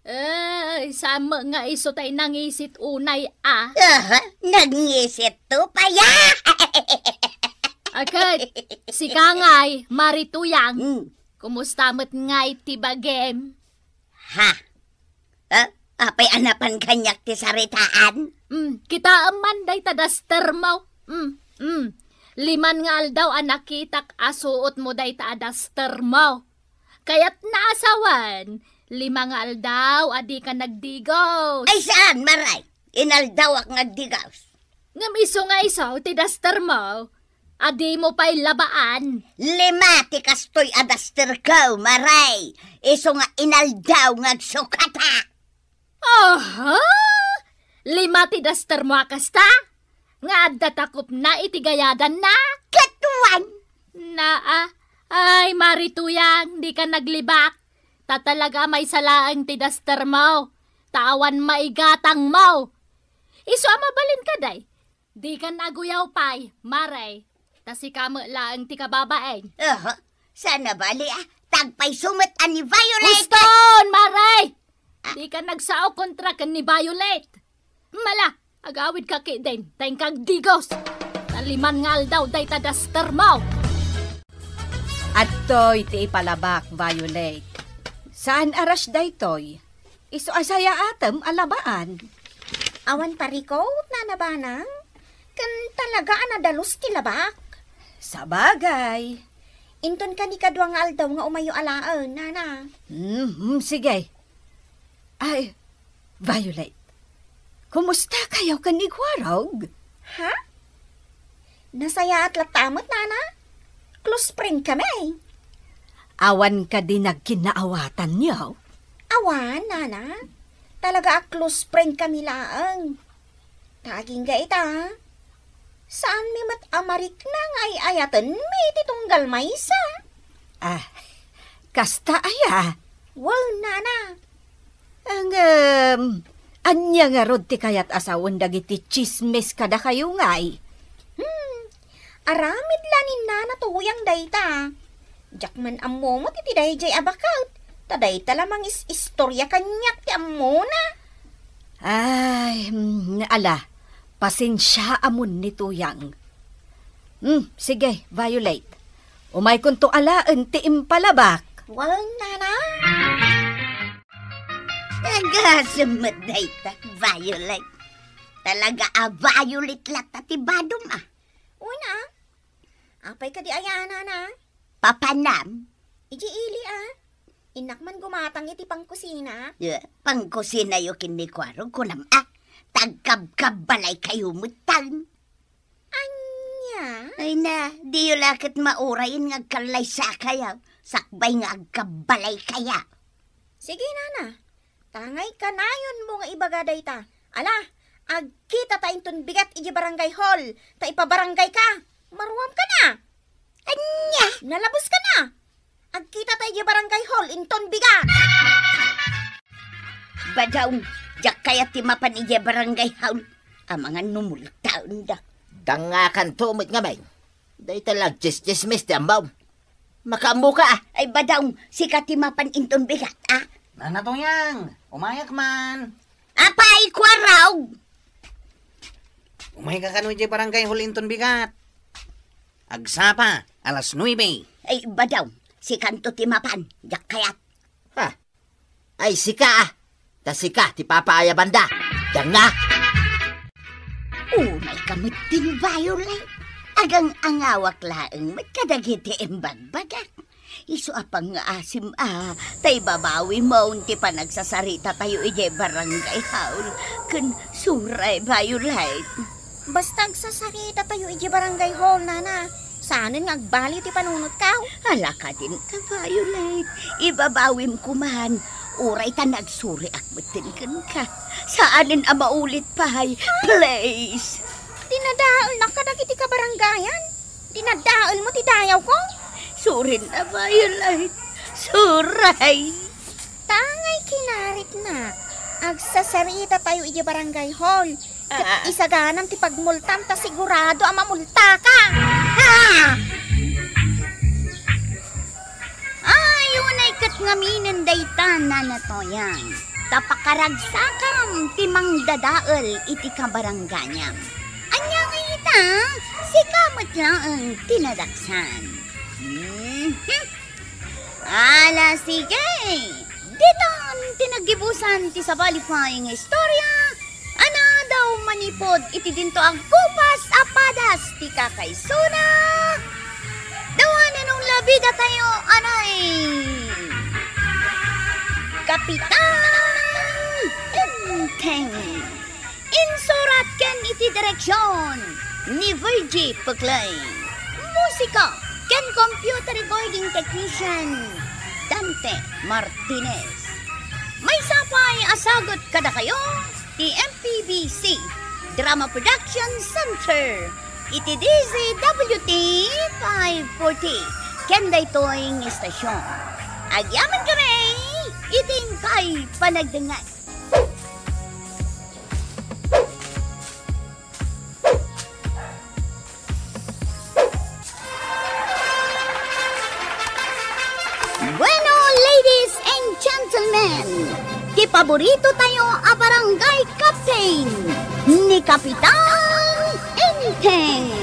Ay, saan met nga isu tay nangisit unay a? Aha, nangisit to pay a. Aket, sika ngay, Mari Tuyang. Hmm. Kumusta met ngay ti bagim? Ha? Eh, apay a napan kaniak ti saritaan? Mm, kitaem man dayta daster mo. Mm, mm. Liman nga aldaw a nakitak a suot mo dayta a daster mo. Kayatna a sawen, lima nga aldaw a dika nagdigos. Ay, saan, Maray? Inaldawak nga agdigos. Ngem isu nga isu ti daster mo, a dimo pay labaan. Lima ti kastoy a daster ko, Maray. Isu nga inaldaw nga agsukata. Aha! Lima ti daster mo a kasta? Nga adda takopna iti gayadanna? Ket wen. Naa, ay, Mari Tuyang, dika naglibak. Ta talaga maysa laeng ti daster mo. Ta awan maigatang mo. Isu a mabalin ka, day. Dikan aguyaw pay, Mare. Ta sika met laeng ti kababain. Oho, saan a bali a. Tagpayso met a ni Violet. Huston, Mare! Ah. Dika nagsao kontra ken ni Violet. Mala, agawidka ketdin, ta inka agdigos. Ta lima nga aldaw dayta daster mo. Adtoy ti ipalabak, Violet. Saan a rush daytoy? Isu a sayaatem a labaan. Awan parikot, Nana Banang. Ken talaga a nadalus ti labak. Sabagay. Inton kani kadua nga aldaw nga umayo alaen, Nana. Mhm, sige. Ay, Violet, kumusta kayo ken ni Kuarog? Ha? Nasayaat latta met, Nana. Close friend kami. Awan kadi nagkinnaawatanyo? Awan, Nana. Talaga a close friend kami laeng. Ta agingga ita, saanmi met a marikna nga ay-ayatenmi iti tunggal maysa. Ah, kasta aya? Wen, Nana. Ngem, ania ngarud ti kayat a sawen dagiti tsismis kadakayo ngay? Hmm, aramid la ni Nana Tuyang dayta. Diak man ammo met iti daydiay a baket, ta dayta la mangis-istoria kaniak ti ammona. Ay, mm, ala, pasensiaamon ni Tuyang. Hmm, sige, Violet. Umaykonto alaen ti impalabak. Wen, Nana. Agasem met dayta, Violet. Talaga a Violet latta ti badom, ah. Una, apay kadi aya, Nana? Papanam? Iti ili, ah. Innak man gumatang iti pangkusina. Eh, pangkusinayo ken ni Kuarog, kunam, ah. Tagkabkabbalay kayo met tan. Ania? Ay na, diyo la ket mauray nga agkallaysakayo. Sakbay nga agkabbalay kayo. Sige, Nana. Tangay kanayonmo nga ibaga dayta. Ala, agkitata inton bigat idiay barangay hall, ta ipabarangayka. Maruamka na. Ania? Nalabuska na. Agkitata idiay barangay hall inton bigat. Badaw, diak kayat ti mapan idiay barangay hall. Amangan no multaenda. Dangakanto met ngamin. Dayta la agtsistsismis ti ammom. Makaammoka, ah. Ay, badaw, sika ti mapan inton bigat, ah. Nana Tuyang, umayak man. Apay, Kuarog! Umayka kano idiay barangay hall inton bigat. Agsapa, alas nuebe. Ay, badaw, sikanto ti mapan, diak kayat. Ha? Ay, sika, ah. Ta sika ti papaayabanda. Danga! Umayka met din, Violet. Agang-angawak laeng met kadagiti imbagbagak. Isu a pangngaasim a, ta ibabawimon ti panagsasarita tayo idiay barangay hall. Ken suray, Violet. Basta agsasarita tayo idiay barangay hall, Nana. Saanen nga agbaliw ti panunotkaw? Ala kadin ka, Violet. Ibabawim koman. Uray ta nagsuriak metten kenka. Saanen a maulit pay. Please. Dinadaelnak kadagiti kabarangayan. Dinadaelmo ti dayawko. Surin a, Violet. Suray. Tangay kinaritnak. Agsasarita tayo idiay barangay hall. Ket isaganam ti pagmultam ta sigurado a mamultaka. Ha! Ay, unay ket ngaminen dayta, Nana Toyang. Ta pakaragsakam ti mangdadael iti kabarangayam. Ania ngay ita, sika met laeng ti nadaksan. Mhm. Ala, sige! Ditan ti naggibusan ti sabali pay nga istorya a naadaw manipud iti dinto agkupas a padas ti kakaisuna. Dawanan no labidatayo anay Kapitan Enteng. Insurat ken iti direksion ni Virgie Puclay. Musiko ken computer recording technician Dante Martinez. Maysa pay a sagut kadakayo ti M P B C Drama Production Center iti D Z W T five forty ken daytoy nga istasyon. Agyaman kami iti inkay panagdengngeg. paborito tayo a barangay captain, ni Kapitan Enteng.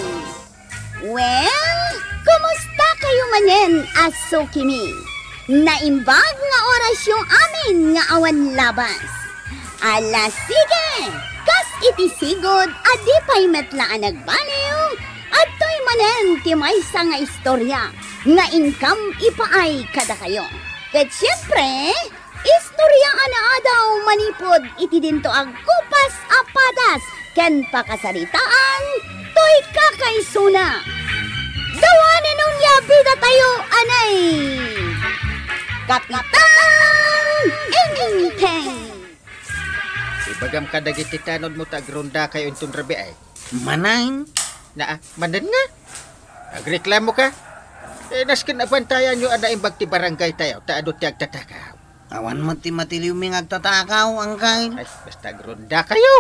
Well, kumusta kayo manen a sukimi? Naimbag nga orasyo amin nga awan labas. Ala, sige! Kas iti sigud a di pay met la a nagbaliw, adtoy manen ti maysa nga istorya nga inkam ipaay kadakayo. Ket siempre, istorya a naadaw manipud iti dinto agkupas a padas ken pakasaritaan toy kakaisuna. Dawanen onia bidatayo anay Kapitan Enteng. Ibagam kadagiti tanodmo ta agrondakayo inton rabii. Manen? Naa, manen nga? Agreklamoka? Eh, nasken abantayanyo a naimbag ti barangaytayo ta adu ti agtatakaw. Awan met ti matiliwmi nga agtatakaw, Angkel. Ay, basta agrondakayo.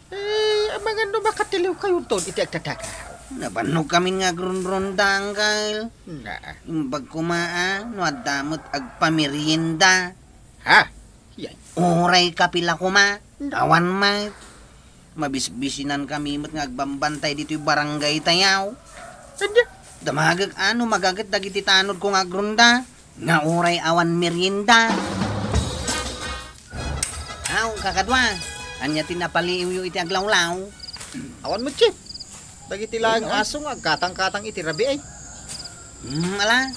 Eh, amangan no makatiliwkayo inton iti agtatakaw. Nabannog kami nga agrunronda, Angkel. Naa. Imbag koma a, no adda met agpamerienda. Ha? Yan. Uray kape la koma. Awan met. Mabisbisinan kami met nga agbambantay ditoy barangaytayo. Ania? Damagek a no magaget dagiti tanodko nga agronda, nga uray awan merienda. Aw, kakadua, ania ti napaliiwyo iti aglawlaw? Awan met, Chief. Dagiti laeng aso nga agkatangkatang iti rabii. Hmm, ala.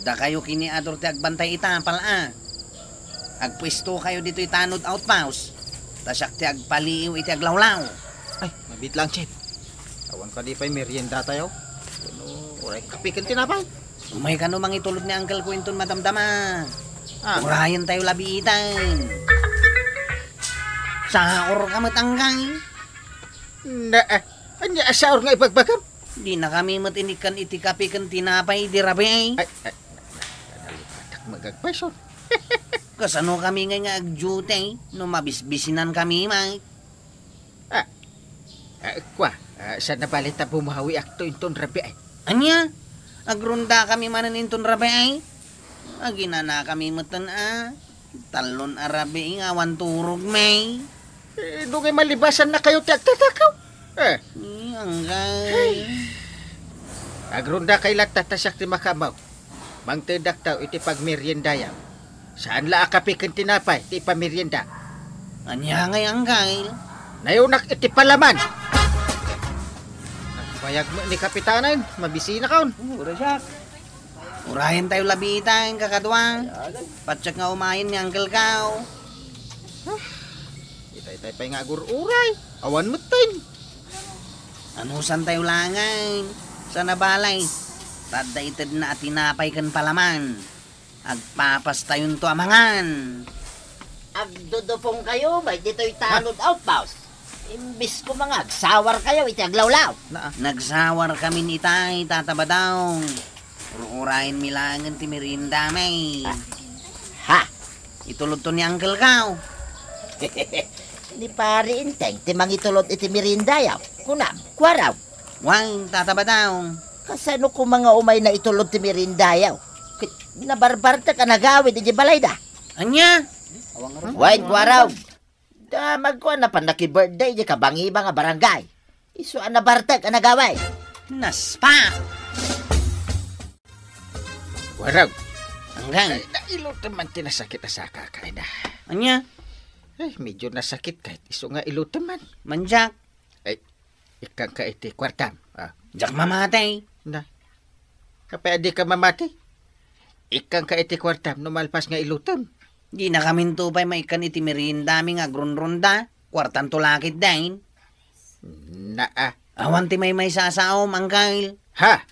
Dakayo ken ni Ador ti agbantay ita, pal-a. Agpuestokayo ditoy tanod outpost. Ta siak ti agpaliiw iti aglawlaw. Ay, mabiit laeng, Chief. Awan kadi pay meriendatayo? Wenno uray kape ken tinapay? Umay kano mangitulod ni Uncle ko inton madamdama. Ah. Urayentayo labi itan. Saor ka met, Angkel. Na, ah, ania a saor nga ibagbagam? Dinakami met inikkan iti kape ken tinapay idi rabii. Ay, ay, nalipatak met agpayso. Kasano kami ngay nga agdiute no mabisbisinan kami, Mike? Ah, ah, kua, ah, saan a bale ta bumawiakto inton rabii? Ania? Agronda kami manen inton rabii? Aginana kami metten a. Tallon a rabii nga awan turogmi. Eh, dungay malibasannakayo ti agtatakaw. Eh. Ni, Angkel. Ay. Agrondakay latta ta siak ti makaammo. Mangteddaktayo iti pagmeriendayo. Saan la a kape ken tinapay ti ipamerienda. Ania ngay, Angkel? Nayonak iti palaman. Nagbayag met ni Kapitanen, mabisinakon. Ura siak. Urayentayo labi itan, kakadua. Patiek nga umayen ni Uncle Kao. Ah, itay pay nga agur-uray. Awan metten. Anusantayo laengen. Saan a bale. Ta adda itedna a tinapay ken palaman. Agpapastayonto a mangan. Agdudupongkayo, bay, ditoy tanod outpost. Imbis koma nga agsawarkayo iti aglawlaw. Naa. Nagsawar kami ni itay, Tata Badong. Ur-urayenmi laengen ti meriendami. Ha? Itulodto ni Uncle Kao. Ni Pari Enteng ti mangitulod iti meriendayo. Kunam, kuaraw. Wen, Tata Badong. Kasano koma nga umay naitulod ti meriendayo? Ket nabarbartek a nagawid idiay balayda. Ania? Wen, kuaraw. Damagko a napan nakibirthday idiay kabangibang a barangay. Isu a nabartek a nagawid. Naspa! Kuaraw. Anggang. Ay, nailotem man ti nasakit a sakak, ay na. Ania? Ay, medyo nasakit ket isu nga ilotem man. Mandiak. Ay, ikkanka iti kuartam. Ah. Diak mamati. Na. Apay a dika mamati? Ikkanka iti kuartam no malpas nga ilotem. Dinakaminto pay maikkan iti meriendami nga agrunrunda. Kuartanto la ketdin. Naa. Awan ti maymaysa a saom, Angkel. Ha?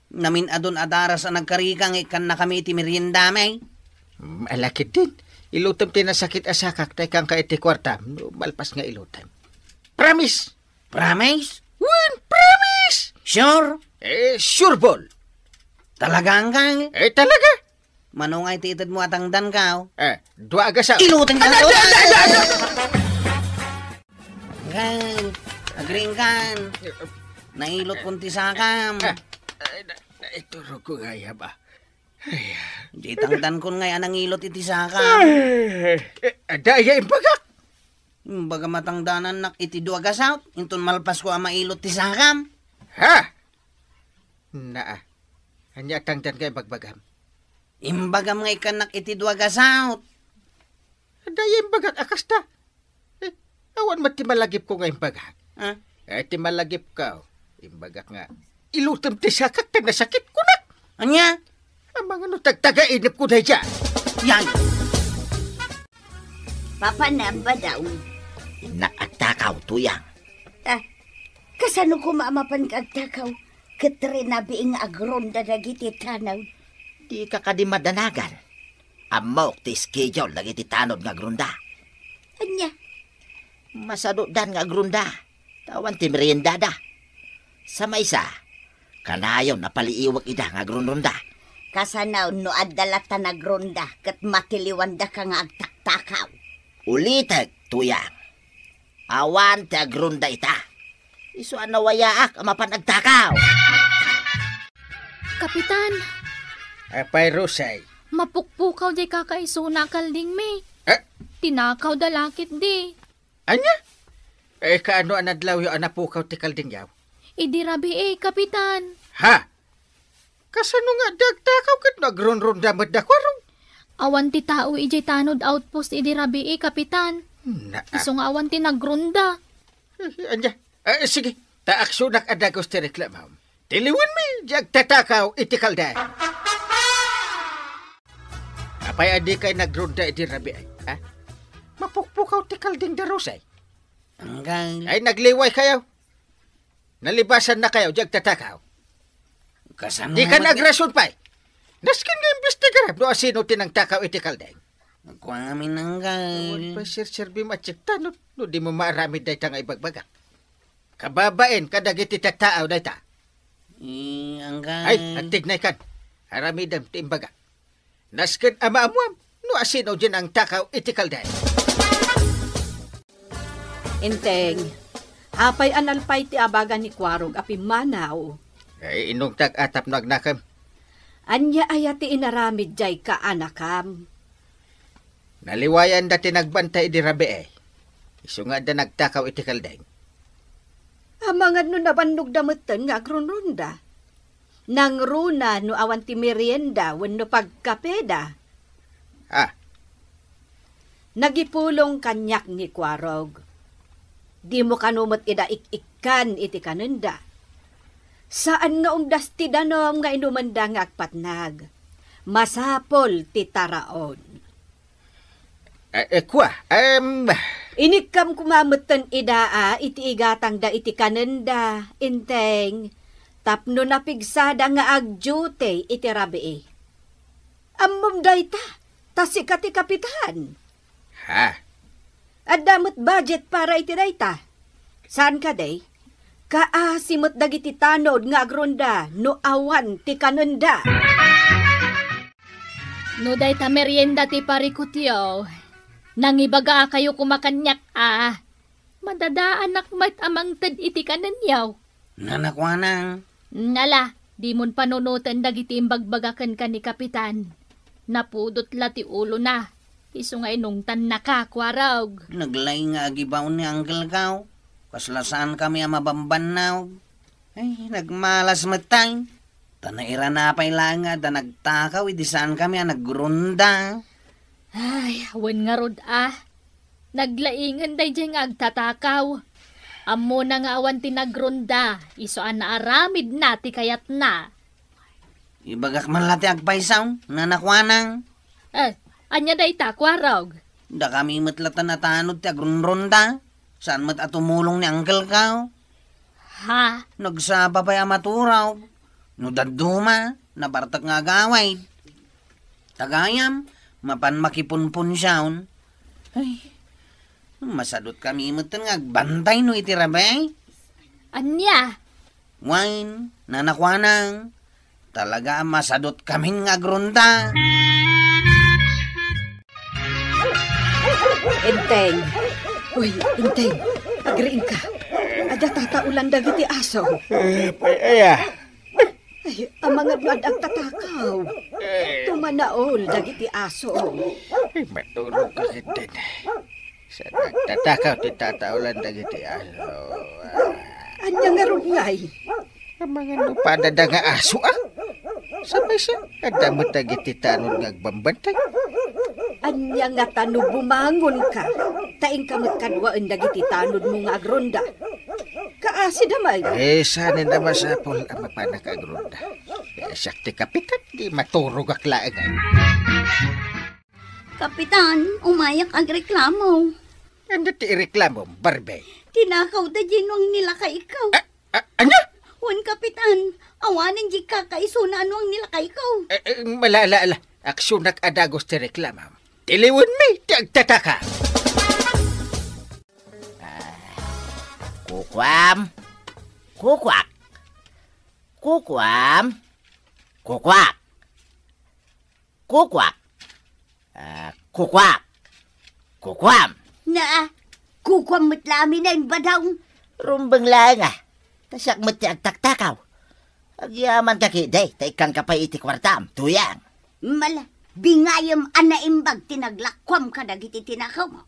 Namin-adun a daras a nagkarika nga ikkannakami iti meriendami. Mm, ala ketdin. Ilotem ti nasakit a sakak ta ikkanka iti kuartam no malpas nga ilotem. Promise! Promise? Wen, promise! Sure? Eh, sure ball. Talaga, Angkel? Eh, talaga. Mano nga iti itedmo a tangdan, Kao? Eh, dua a gasam. Ilotem ka. Ada, ada, ada, ada, ada. Angkel, agriingkan. Nailotkon ti sakam. Eh, eh, na-, naiturogko nga iya ba? Ay. Di tangdankon ngay a nangilot iti sakam. Ay, eh, adda aya imbagak? Imbagam a tangdanannak iti dua ga saut, inton malpasko a mailot ti sakam. Ha? Naa. Ania a tangdan nga ibagbagam? Imbagam nga ikkannak iti dua ga saut. Adda aya imbagak a kasta. Eh, awan met ti malagipko nga imbagak. Ah? Eh, ti malagipko, imbagak nga, ilutem ti sakak ta nasakit kunak. Ania? Amangan no tagtagainepko daydiay. Yan! Papa, nabadaw. Innak agtakaw, Tuyang. Ah, kasano koma a mapan ka agtakaw? Ket rinabii nga agronda dagiti tanod. Dika kadi madanagan. Ammok ti schedule dagiti tanod nga agronda. Ania? Masadutdan nga agronda. Ta awan ti meriendada. Sa maysa, kanayon a paliiwek ida nga agronronda. Kasano no adda latta nagronda ket matiliwandaka nga agtaktakaw? Ulitek, Tuyang. Awan ti agronda ita. Isu a nawayaak a mapan agtakaw. Kapitan! Apay, Rosay? Mapukpukaw diay kakaisuna a kaldingmi. Eh? Tinakawda la ketdi. Ania? Eh, kaano a nadlawyo a napukaw ti kaldingyo? Idi rabii, Kapitan. Ha? Kasano nga adda agtakaw ket no agronronda met da, Kuarog? Awan ti tao idiay tanod outpost idi rabii, Kapitan. Na, ah. Isu nga awan ti nagronda. Eh, ania? Eh, sige, ta aksionak a dagus ti reklamom. Tiliwenmi diay agtatakaw iti kalding. Apay a dikay nagronda idi rabii, ha? Mapukpukaw ti kalding da, Rosay. Anggal. Ay, nagliwaykayo. Nalibasannakayo diay agtatakaw. Kasano? Dika nga mag- nagrason pay. Nasken nga imbestigarem no asino ti nangtakaw iti kalding. Nagkuamin, anggal. Awan pay serserbim a check ta no, no dimo maaramid dayta nga ibagbagak. Kababain kadagiti tattao dayta. Eh, anggal. Ay, agtignaykan. Aramidem ti imbagak. Nasken a maammuam no asino diay nangtakaw iti kalding. Enteng, apay a nalpay ti abaga ni Kuarog a pimmanaw? Ay, inungtak a tapno agnakem. Ania aya ti inaramid diay kaanakam? Naliwayanda ti nagbantay idi rabii. Isu nga adda nagtakaw iti kalding. Amangan no nabannogda metten nga agronronda. Nangruna no awan ti merienda wenno pagkapeda. Ah. Nagipulong kaniak ni Kuarog. Dimo kano met ida ik-ikkan iti kanenda. Saan nga umdas ti danum nga inumenda nga agpatnag. Masapul ti taraon. Eh, eh, kua, em. Inikkam koma metten ida a iti igatangda iti kanenda, Enteng, tapno napigsada nga agdiute iti rabii. Ammom dayta, ta sika ti kapitan. Ha? Adda met budget para iti dayta. Saan kadi? Kaasi met dagiti tanod nga agronda no awan ti kanenda. No dayta merienda ti parikutyo, nangibagaakayo koma kaniak a madadaanak met a mangted iti kanenyo. Nanakuanang. Nala, dimon panunoten dagiti imbagbagak kenka ni Kapitan. Napudot la ti ulona. Isu nga inungtannaka, Kuarog. Naglaing nga agibaon ni Uncle Kao. Kasla saankami a mabambannaw. Ay, nagmalas met tay. Ta nairana pay laeng nga adda nagtakaw idi saankami a nagronda. Ay, wen ngarud a. Naglaingen daydiay nga agtatakaw. Ammona nga awan ti nagronda, isu a naaramidna ti kayatna. Ibagak man la ti agpayso, nanakuanang. Eh, ania dayta, Kuarog? Dakami met la ta natanod ti agronronda. Saan met a tumulong ni Uncle Kao. Ha? Nagsapa pay a maturog. No dadduma, nabartek nga agawid. Ta gayam, mapan makipunpunsiaon. Ay, masadutkami metten nga agbantay no iti rabii. Ania? Wen, nanakuanang, talaga a masadutkamin nga agronda. Enteng. Uy, Enteng, agriingka. Adda tataolan dagiti aso. Eh, pay aya. Ay, Amangan no adda agtatakaw. Eh. Tumanaol dagiti aso. Ay, maturog ka ketdin. Sa nagtatakaw ti tataulan dagiti aso. Ania ngarud ngay? Amangan no padada nga aso, a? Sapay sa, adda met dagiti tanod nga agbambantay. Ania nga tano bumangonka? Ta inka met kaduaen dagiti tanodmo nga agronda. Kaasi damay. Eh, saan a masapul a mapanka agronda? Eh, siak ti kapitan, di maturogak laeng. Kapitan, umayak agreklamo. Anda ti ireklamo, Barbie? Tinakaw da diay nuang nilakaikaw. Ah, ah, ania? Wen, Kapitan, awanen diay kakaisuna a nuang nilakaikaw. Eh, eh, mala, ala, ala. Aksionak a dagus ti reklamo. Tiliwenmi ti agtataka. Ah, kukuam. Kukuak. Kukuam. Kukuak. Kukuak. Ah, kukuak. Kukuam. Naa, kukuam met la a minaimbag. Rumbeng laeng a. Ta siak met ti agtaktakaw. Agyamanka ketdi, ta ikkanka pay iti kuartam, tuyang. Mala, bingayem a naimbag ti naglakuam kadagiti tinakawmo.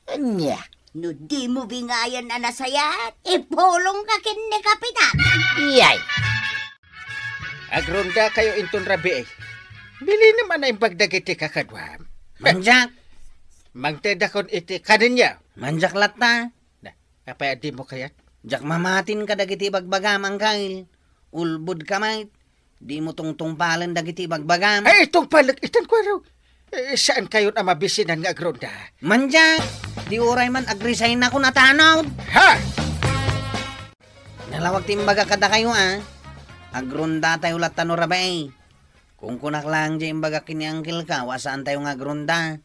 Ania? No dimo bingayan a nasayaat, ipulongka ken ni Kapitan. Iyay. Agrondakayo inton rabii. Bilinem a naimbag dagiti kakaduam. Mandiak. Mangtedakon iti kanenyo. Mandiak latta. Na, apay a dimo kayat? Diak mamatin kadagiti ibagbagam, Angkel. Ulbodka met. Dimo tungtungpalen dagiti ibagbagam. Ay, tungpalek itan, kuaro. Eh, saankayon a mabisinan nga agronda? Mandiak, di uray man agresign-akon a tanod. Ha? Nalawag ti imbagak kadakayo, a. Agrondatayo latta no rabii. Kunkunak laeng diay imbagak ken ni Angkelko a saantayo nga agronda.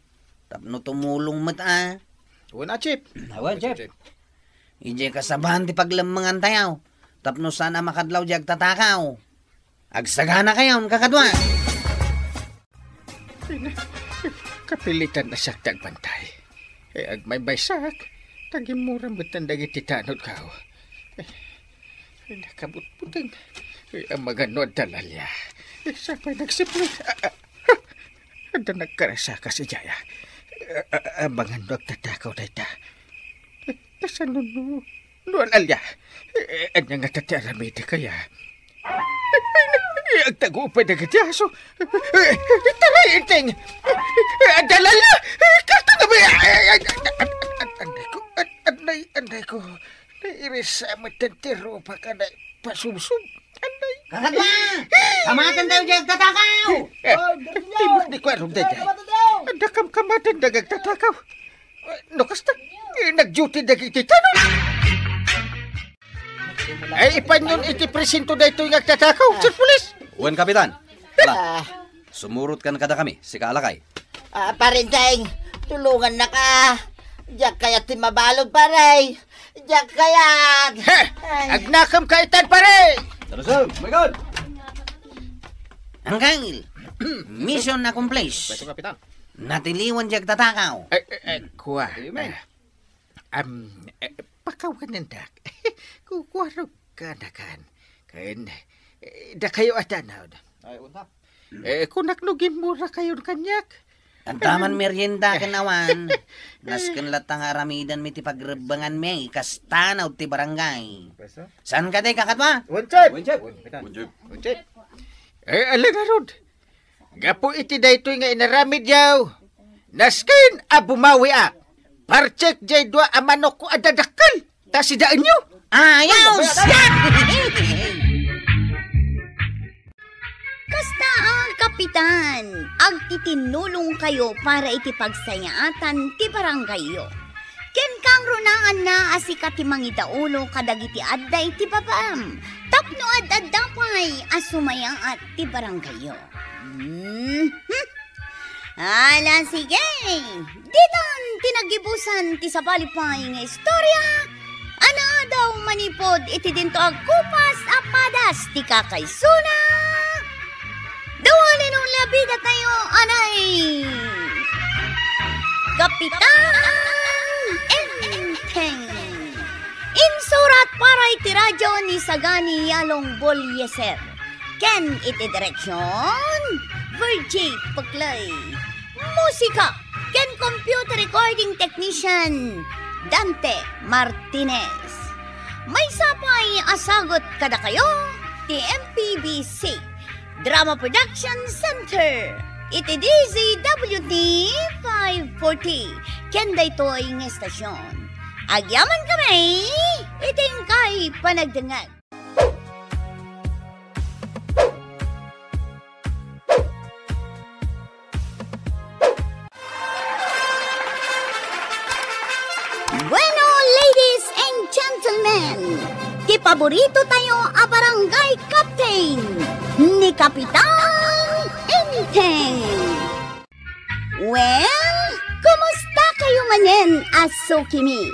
Tapno tumulong met, a. Wen a, Chief. Wen, Chief. Idiay kasabaan ti paglemmengantayo, tapno saan a makadlaw diay agtatakaw. Agsaganakayon, kakadua. Kapilitan a siak ti agbantay. Eh, agmaymaysak, ta gimmuram metten dagiti tanodko. Eh, nakabutbuteng. Eh, amangan no adda lalia. Eh, sapay nagsipnget. Ah, ah, ah. Adda nagkarasakas idiay a. Ah, ah, amangan no agtatakaw dayta. Eh, kasano no, no alalia? Eh, ania ngata ti aramidek aya? Eh, agtago pay dagiti aso. Eh, taray, Enteng! Eh, adda lalia! Eh, karta na ba? Eh, eh, eh, eh, eh, anday ko, an-, anday, anday ko. Nairisa met ti rupa ka na pasubsob. Anday. Kakadua! Kamaten tayo diay agtatakaw! Eh, timok ni Kuarong daydiay. Adda kamkamaten dagiti agtatakaw. No kasta, eh, nag-duty dagiti tanod. Ay, ipanyon iti presinto daytoy nga agtatakaw, Sir Police. Wen, Kapitan. Ala, sumurot kan kadakami, sika a lakay. Ah, Pare Enteng, tulongannaka. Diak kayat ti mabalud, pare. Diak kayat. He! Ay. Agnakemka itan, pare! Tara, sir. Maikad! Angkel, mission accomplished. Pwesto, Kapitan. Natiliwan diay agtatakaw. Eh, eh, eh, kua. Amen. Eh, am, eh, pakawanendak. Kukuarog kanakan. Ken, eh, dakayo a tanod. Ay, unta. Eh, kunak no gimmurakayon kaniak. Adda man merienda ken awan. Nasken latta nga aramidenmi ti pagrebbenganmi kas tanod ti barangay. Pwesto? Saan kadi, kakadua? Wen, Chief. Wen, Chief. Wen, Kapitan. Wen, Chief. Wen, Chief. Eh, ala ngarud. Gapu iti daytoy nga inaramidyo, nasken a bumawiak. Partek diay dua a manokko a dadakkel, ta sidaenyo. Ayos! Kasta a, Kapitan, agtitinulongkayo para iti pagsayaatan ti barangayyo. Ken kangrunaanna a sika ti mangidaulo kadagiti adda iti babaem, tapno ad-adda pay a sumayaat ti barangayyo. Mhm. Ala, sige. Ditan ti naggibusan ti sabali pay nga istorya a naadaw manipud iti dinto agkupas a padas ti kakaisuna. Dawali no labida tayo, anay! Kapitan Enteng. Insurat para iti radyo ni Sagani Yalong Bolieser. Ken iti direksyon, Virgie Puclay. Musika ken computer recording technician, Dante Martinez. Maysa pay a sagut kadakayo ti M P B C Drama Production Center iti D Z W T five forty ken daytoy nga estasyon. Agyaman kami iti inkay panagdengngeg. Bueno, ladies and gentlemen, ti paborito tayo a barangay captain, ni Kapitan Enteng. Well, kumusta kayo manen a sukimi?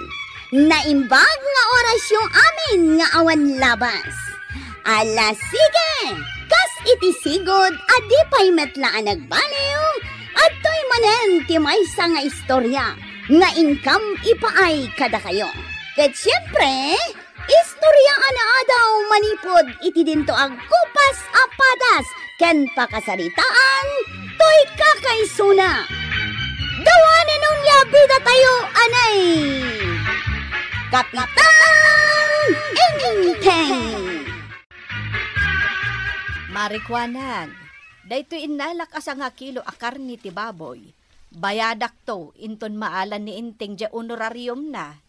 Naimbag nga orasyo amin nga awan labas. Ala sige, kas iti sigud a di pay met la a nagbaliw, adtoy manen ti maysa nga istorya nga inkam ipaay kadakayo. Ket siempre, istorya a naadaw manipud iti dinto a kupas a padas ken pakasaritaan toy kakaisuna. Dawanen onia bida tayo, anay! Kapitan Enteng! Marikuanang, daytoy innalak a sanga kilo a karne ti baboy. Bayadakto inton maalan ni Enteng diay honorariumna.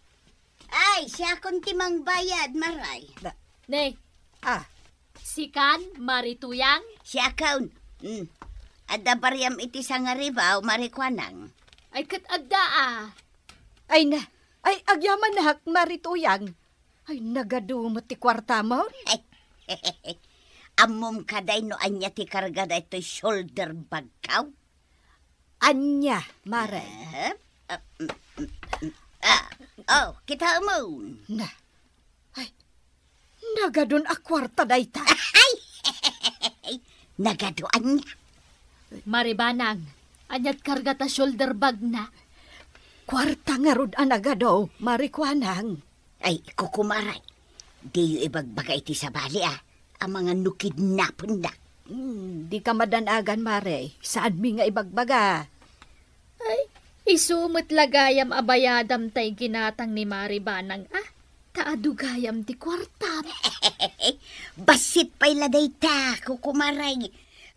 Ay, siakon ti mangbayad, Maray. Da- Ne. Ah. Sikan, Marituyang? Siakon. Mm. Adda bariam iti sangaribaw, Marikuanang. Ay, ket adda, ah. Ay na. Ay, agyamanak, Marituyang. Ay, nagadu met ti kuartam. Ammom kadi no ania ti karga daytoy shoulder bagko? Ania, Mare? Eh? Ah, mm, mm, mm. Ah, oh, kitaem. Na. Ay, nagadun a kuarta dayta. Ay! Nagadu ania? Mare Banang, aniat karga ta shoulder bagna? Kuarta ngarud a nagadu, Marikuanang. Ay, kukumaray. Diyo ibagbaga iti sabali, ah. Amangan no kidnapendak. Hmm, dika madanagan, Mare. Saanmi nga ibagbaga. Ay, isu met la gayam a bayadam tay ginatang ni Mare Banang, ah. Ta adu gayam ti kuartam. Bassit pay la dayta, kukumaray.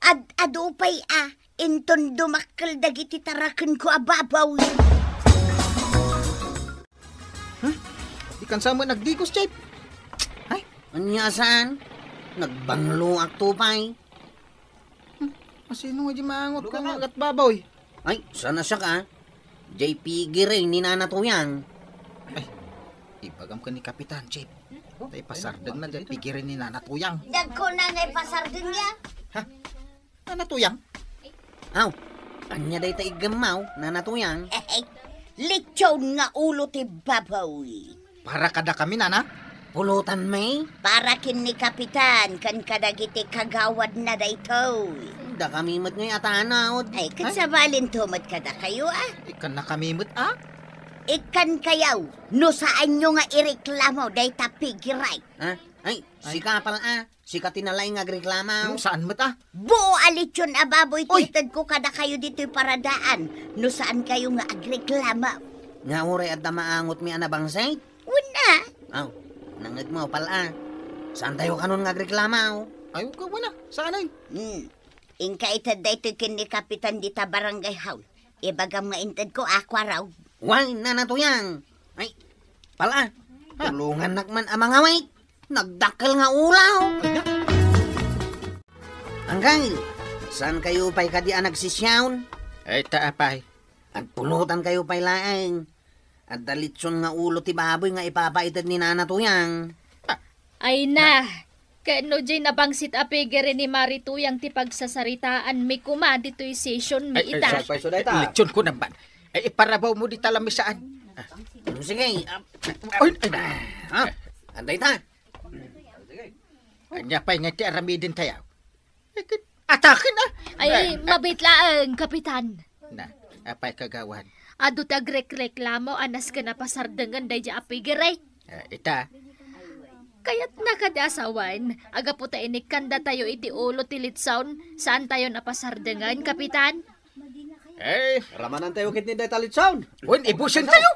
Ad-adu pay, ah. Inton dumakkel dagiti tarakenko a babaw. Huh? Dikan sa met nagdigos, Chef. Ay, ania saan? Nagbangloak to pay. Hmm, asino nga di maangot ka nga agatbabaw, eh? Ay, saan a siak, ah? Jay pigiri ni Nana Tuyang. Ay, ibagam ken ni Kapitan, Chef. Tay pasardeng na jay pigiri ni Nana Tuyang. Dagko na nga ipasardeng ya. Ha? Nana Tuyang? Aw, ania dayta iggemmaw, Nana Tuyang? Lechon nga ulo ti baboy. Para kadakami, Nana? Pulotan, May? Para ken ni Kapitan, ken kadagiti kagawadna daytoy. Dakami met ngay a tanaod. Ay, ket sabalinto met kadakayo, ah. Ikkannakami met, ah? Ikkankayo, no saanyo nga ireklamo dayta pigiri. Ha? Ay, sika pala, ah. Sika ti nalaing nga agreklamo. Hmm, saan met, ah? Buo a lechon a baboy ti itedko kadakayo ditoy paradaan, no saankayo nga agreklamo. Nga uray adda maangotmi a nabangsit? Wen a. Aw, nangngegmo, pal-a. Saantayo kanon nga agreklamo? Ay, wen a, saan ay? Hmm. Inka ited daytoy ken ni Kapitan dita barangay hall. Ibagam nga intedko a kuarta. Wen, Nana Tuyang. Ay, pal-a. Tulongannak man a mangawit. Nagdakkel nga ulaw. Anggayo, saankayo pay kadi a nagsisiaon? Ay, ta apay. Agpulotankayo pay laeng. Adda lechon nga ulo ti baboy nga ipapaited ni Nana Tuyang. Ay na, ket no diay nabangsit a pigiri ni Mari Tuyang ti pagsasaritaanmi koma ditoy sesionmi ita. Ay, ay, lechon ko naman. Ay, iparabawmo dita lamisaan. Ah. Mm, sige. Ah, ay, ay. Ah, anday ta. Ania pay nga ti aramiden tayo? Ataken, ah! Ay, mabit laeng, Kapitan. Na, apay kagawad? Adu ti agrekreklamo a nasken a pasardengen daydi a pigiri. Ah, ita. Kayatna kadi a sawen, a gapu ta inikkandatayo iti ulo ti litson, saantayon a pasardengen, Kapitan? Eh, ramanantayo ketdi dayta litson. Wen, ibusentayo.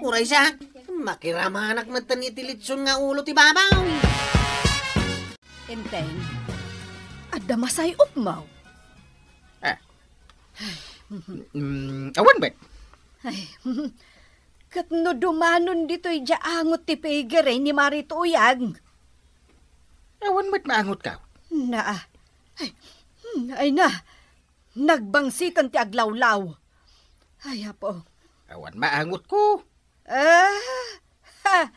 Uray siak, makiramanak metten iti litson nga ulo ti babaw. Enteng, adda masay-opmo? Ah. Mm, awan met. Ay, ket no dumanon ditoy diay angot ti pigiri ni Mari Tuyang. Awan met maangotka. Na, ay, ay na, nagbangsiten ti aglawlaw. Ay, apo. Awan maangotko. Ah, ha!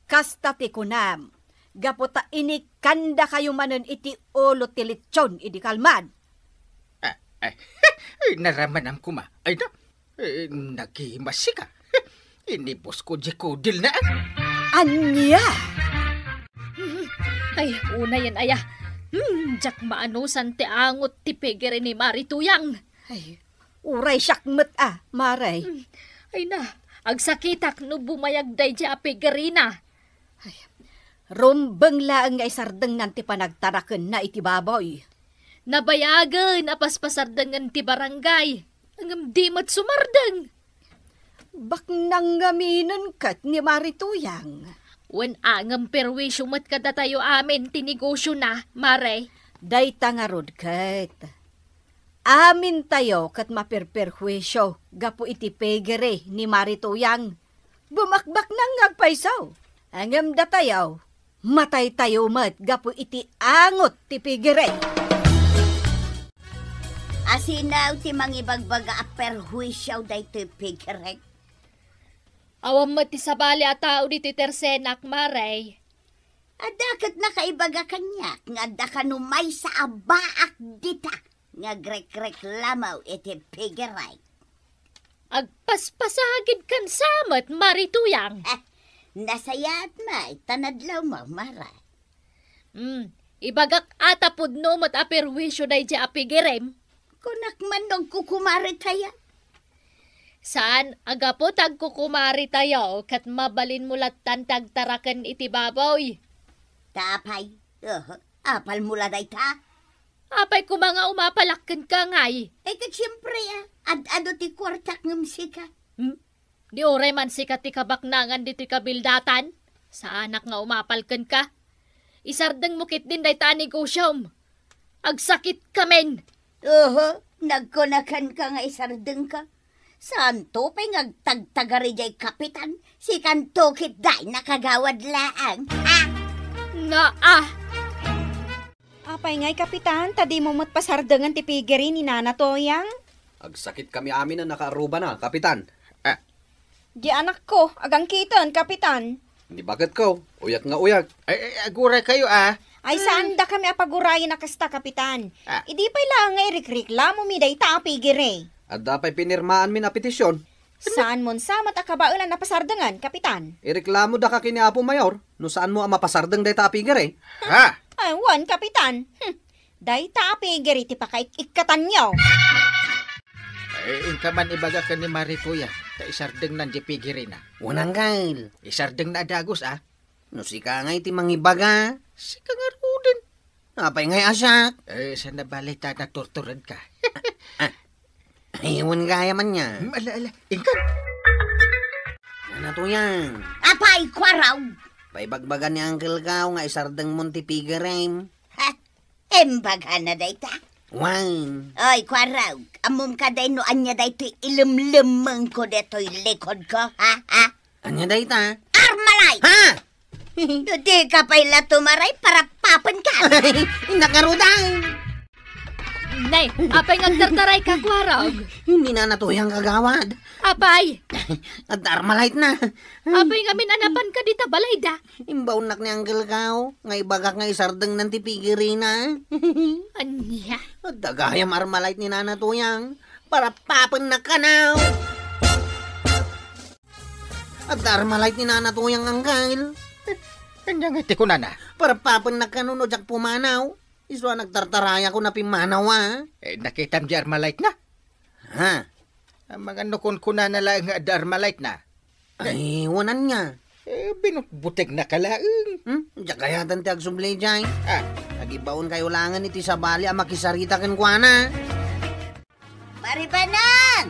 Kasta ti kunam, gapu ta inikkandakayo manen iti ulo ti litson idi kalman. Ah, ah, ay, naramanam koma. Ay, na, eh, nagimasi ka. Inibusko di kudil na. Ania? Ay, unayen aya. Hmm, diak maanusan ti angot ti pigiri ni Mari Tuyang. Ay, uray siak met a, Mare. Hmm, ay na, agsakitak no bumayag daydi a pigirina. Ay, rumbeng laeng nga isardengnan ti panagtarakenna iti baboy. Nabayagen a paspasardengen ti barangay, ngem di met sumardeng. Baknang ngaminen ket ni Mari Tuyang. Wen a, ngem perwisyo met kadatayo amin ti negosiona, Mare. Dayta ngarud ket. Amintayo ket maperperhuisio gapu iti pigiri ni Mari Tuyang. Bumakbaknang nga agpayso. Ngem datayo, mataytayo met gapu iti angot ti pigiri. Asino ti mangibagbaga a perhuisio daytoy pigiri? Awan met ti sabali a tao ditoy tersenak, Mare. Adda ket nakaibaga kaniak nga adda kano maysa a baak dita nga agrekreklamo iti pigiri. Agpaspasagidkan sa met, Mari Tuyang. Eh, nasayaat met ta nadlawmo, Mare. Hmm, ibagak a ta pudno met a perwisyo daydi a pigirim. Kunak man no agkukumaritayo. Saan a gapu ta agkukumaritayo ket mabalinmo lattan ti agtaraken iti baboy. Ta apay? Oho, apalmo la dayta? Apay koma nga umapalak kenka ngay? Eh, ket siempre, ah, ad-adu ti kuartak ngem sika. Hmm? Di uray man sika ti kabaknangan ditoy kabildatan? Saanak nga umapal kenka. Isardengmo ketdin dayta a negosiom. Agsakitkamin. Oho, nagkunakanka nga isardengka. Saanto pay nga agtagtagari diay kapitan, sikanto ketdi nakagawad laeng. Ah! Naa! Apay ngay, Kapitan, ta dimo met pasardengen ti pigiri ni Nana Toyang? Agsakitkami amin a nakaarrubana, Kapitan. Ah. Di anakko, agangkiten, Kapitan. Ni baketko, uyak nga uyak. Ay, ay, aguraykayo, ah. Ay, saandakami a pagurayen a kasta, Kapitan. Ah. Idi pay laeng nga irikriklamomi dayta a pigiri. Adda pay pinirmaanmin a petisyon. Saanmon sa met a kabaelan a pasardengen, Kapitan? Ireklamodaka ken ni Apo Mayor no saanmo a mapasardeng dayta a pigiri. Ha? Ay, wen, Kapitan. Hmm. Dayta a pigiri ti pakaik-ikkatanyo. Eh, inka man ibaga ken ni Maritoya, ta isardengnan diay pigirina. Wen, Angkel. Isardengna a dagus, ah. No sika ngay ti mangibaga. Sika ngaruden. Apay ngay a siak? Eh, saan a bale ta naturturedka? Ah, ah. Ay, wen gayam ania. Hmm, ala, ala. Inka. Nana Toyang. Apay, Kuarog? Paibagbaga ni Angkel Kao nga isardengmon ti pigirim. Ha? Imbagana dayta? Wen. Oy, Kuarog, ammom kadi no ania daytoy ilemlemmengko ditoy likodko, ha? Ha? Ania dayta? Armalite! Ha? No dika pay la tumaray, parappapenka. Innak ngaruden. Nay, apay nga agtartarayka, Kuarog? Ni Nana Toyang, kagawad. Apay? Adda Armalite na. Apay ngamin a napanka dita balayda? Imbaonnak ni Angkel Kao nga ibagak nga isardengnan ti pigirina. Ania? Adda gayam Armalite ni Nana Toyang. Parappapennak kano. Adda Armalite ni Nana Toyang, Angkel. Eh, ania ngay ti kunana? Parappapennak kano no diak pumanaw. Isu a nagtartarayakon a pimmanaw, a. Eh, nakitam diay Armalite na? Ha? Amangan no kunkunana laeng nga adda Armalite na. Ay, wen ania. Eh, binutbutegna ka laeng. Hmm? Diak kayatan ti agsubli, jay. Ah. Agibaonkayo laengen iti sabali a makisarita kenkuana. Maribanan!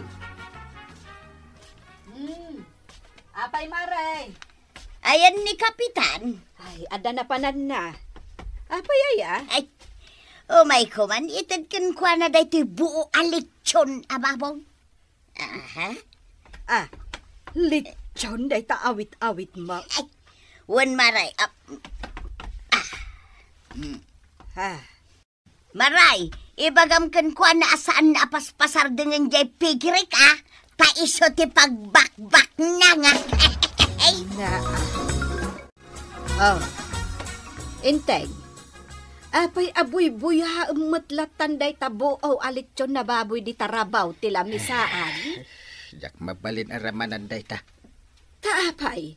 Hmm. Apay, Mare? Ayan ni Kapitan. Ay, adda napananna. Apay aya? Ay, umay koman ited kenkuana daytoy buo a litson a baboy. Aha. Ah, litson dayta awit-awitmo. Ay, wen, Mare. Ah. Ah. Hmm. Ah. Maray, ibagam kenkuana a saan a paspasardengen jay pigirek, a? Ta isu ti pagbakbakna nga. Na. Oh. Enteng. Apay a buybuyaem met lattan dayta buo a litson a baboy dita rabaw ti lamisaan? Diak mabalin a ramanan dayta. Ta apay?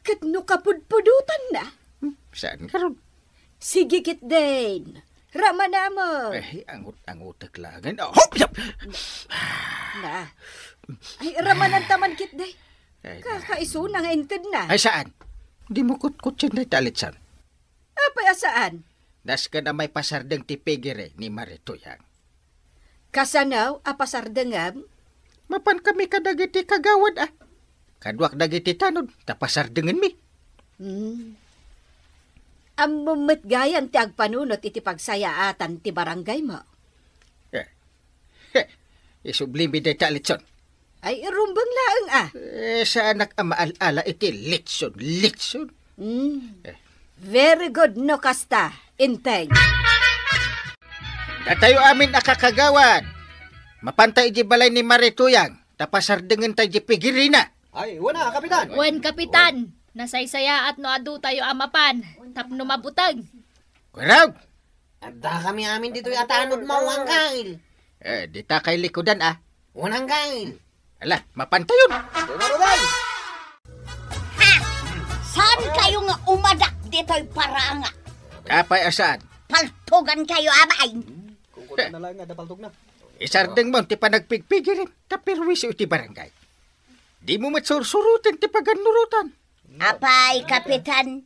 Ket no kapudpudotanna? Hmm, saan ngarud? Sige ketdin. Ramanamon. Eh, angut-angutek laengen. Oh, hop, yap! Na. Ay, ramananta man ketdi. Ay, na. Kakaisuna nga intedna. Ay, saan? Dimo kutkutsen dayta a litson. Apay a saan? Nasken a maipasardeng ti pigiri ni Mare Tuyang. Kasano a pasardengem? Mapankami kadagiti kagawad, a. Kaduak dagiti tanod, ta pasardengenmi. Hmm. Ammom met gayam ti agpanunot iti pagsayaatan ti barangaymo. Eh. Heh, isublimi dayta a litson. Ay, irumbeng laeng, a. Eh, saanak a maal-ala iti litson, litson. Hmm. Eh. Very good no kasta, Enteng. Datayo amin a kakagawad, mapantay iti balay ni Mare Tuyang, ta pasardengenta iti pigirina. Ay, wen a, Kapitan. Wen, Kapitan. Nasaysayaat no adu tayo a mapan, tapno mabuteng. Kurog! Addakami amin ditoy a tanod, mawangkail. Eh, dita kay likudan, a. Wen, angkail. Ala, mapantayon. Tumaruday! Ha! Saan kayo nga umadak ditoy paranga? Apay a saan? Paltugan kayo, abay! Kung kunan na lang nga, da paltog na. Isardeng mo ti panagpigpigirim, ta perwisyo iti barangay. Di mo met sursuruten ti pagannurotan. Apay, Kapitan,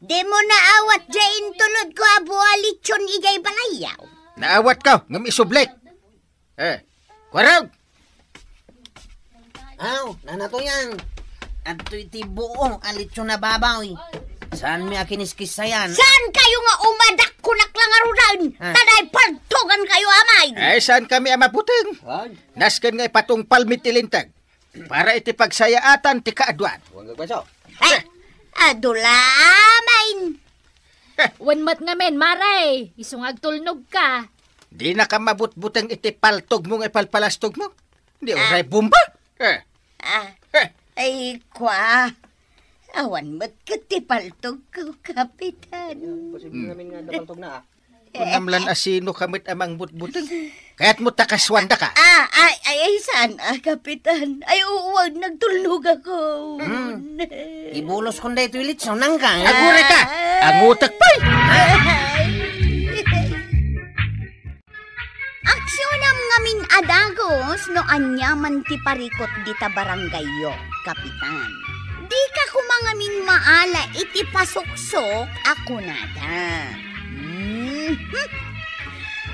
di mo naawat jay intulod ko a bualitson ijay balayyaw? Naawat ko, ngem isublik. Eh, kurog! Aw, Nana Tuyang, adtoy ti buo a litson a baboy. Saanmi a kiniskissayan? Saan kayo nga umadak kunak la ngaruden? Ah. Ta dayta paltugan kayo, amay. Ay, saan kami a mabuteng? Ay. Nasken nga ipatungpalmi ti linteg para iti pagsayaatan ti kaaduan. Huwag agpaso. Eh, adu la, amay. Wen met ngamin, Mare, isu nga agtulnog ka. Dinaka mabutbuteng iti paltogmo nga ipalpalastogmo? Di uray bomba? Eh. Ah. Eh. Ay, kwa. Awan met ket ti paltogko, Kapitan. Posible namin nga napaltog na, ah. Kunam lan a sino ka met a mangbutbuteng. Kayat mo ta kasuandaka? Ah, ay, ay, ay, saan, ah, Kapitan? Ay, uwag, nagtulnog ako. Hmm. Ibulos kon daytoy litson, nangka. Aguray ka! Angutak pay! Ay. Aksionam ngamin a dagus no aniaman ti parikut dita barangayyo, Kapitan. Dika koma ngamin maala iti pasuksok a kunada. Mhm.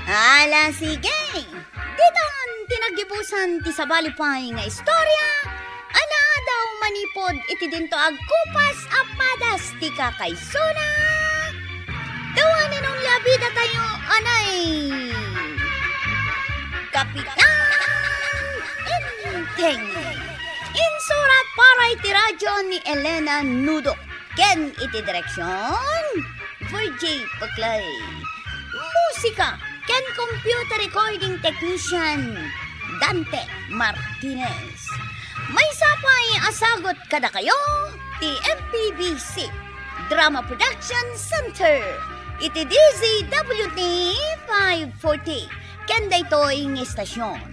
Ala, sige. Ditan ti naggibusan ti sabali pay nga istorya a naadaw manipud iti dinto agkupas a padas ti kakaisuna. The one and only a bidatayo, anay, Kapitan Enteng. Insurat para iti radyo ni Elena Nudo. Ken iti direksion, Virgie Peclay. Musika ken computer recording technician, Dante Martinez. Maysa pay a sagut kadakayo ti M P B C Drama Production Center iti D Z W T five forty ken daytoy nga istasyon.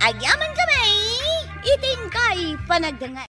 Agyaman kami iti inkay panagdengngeg.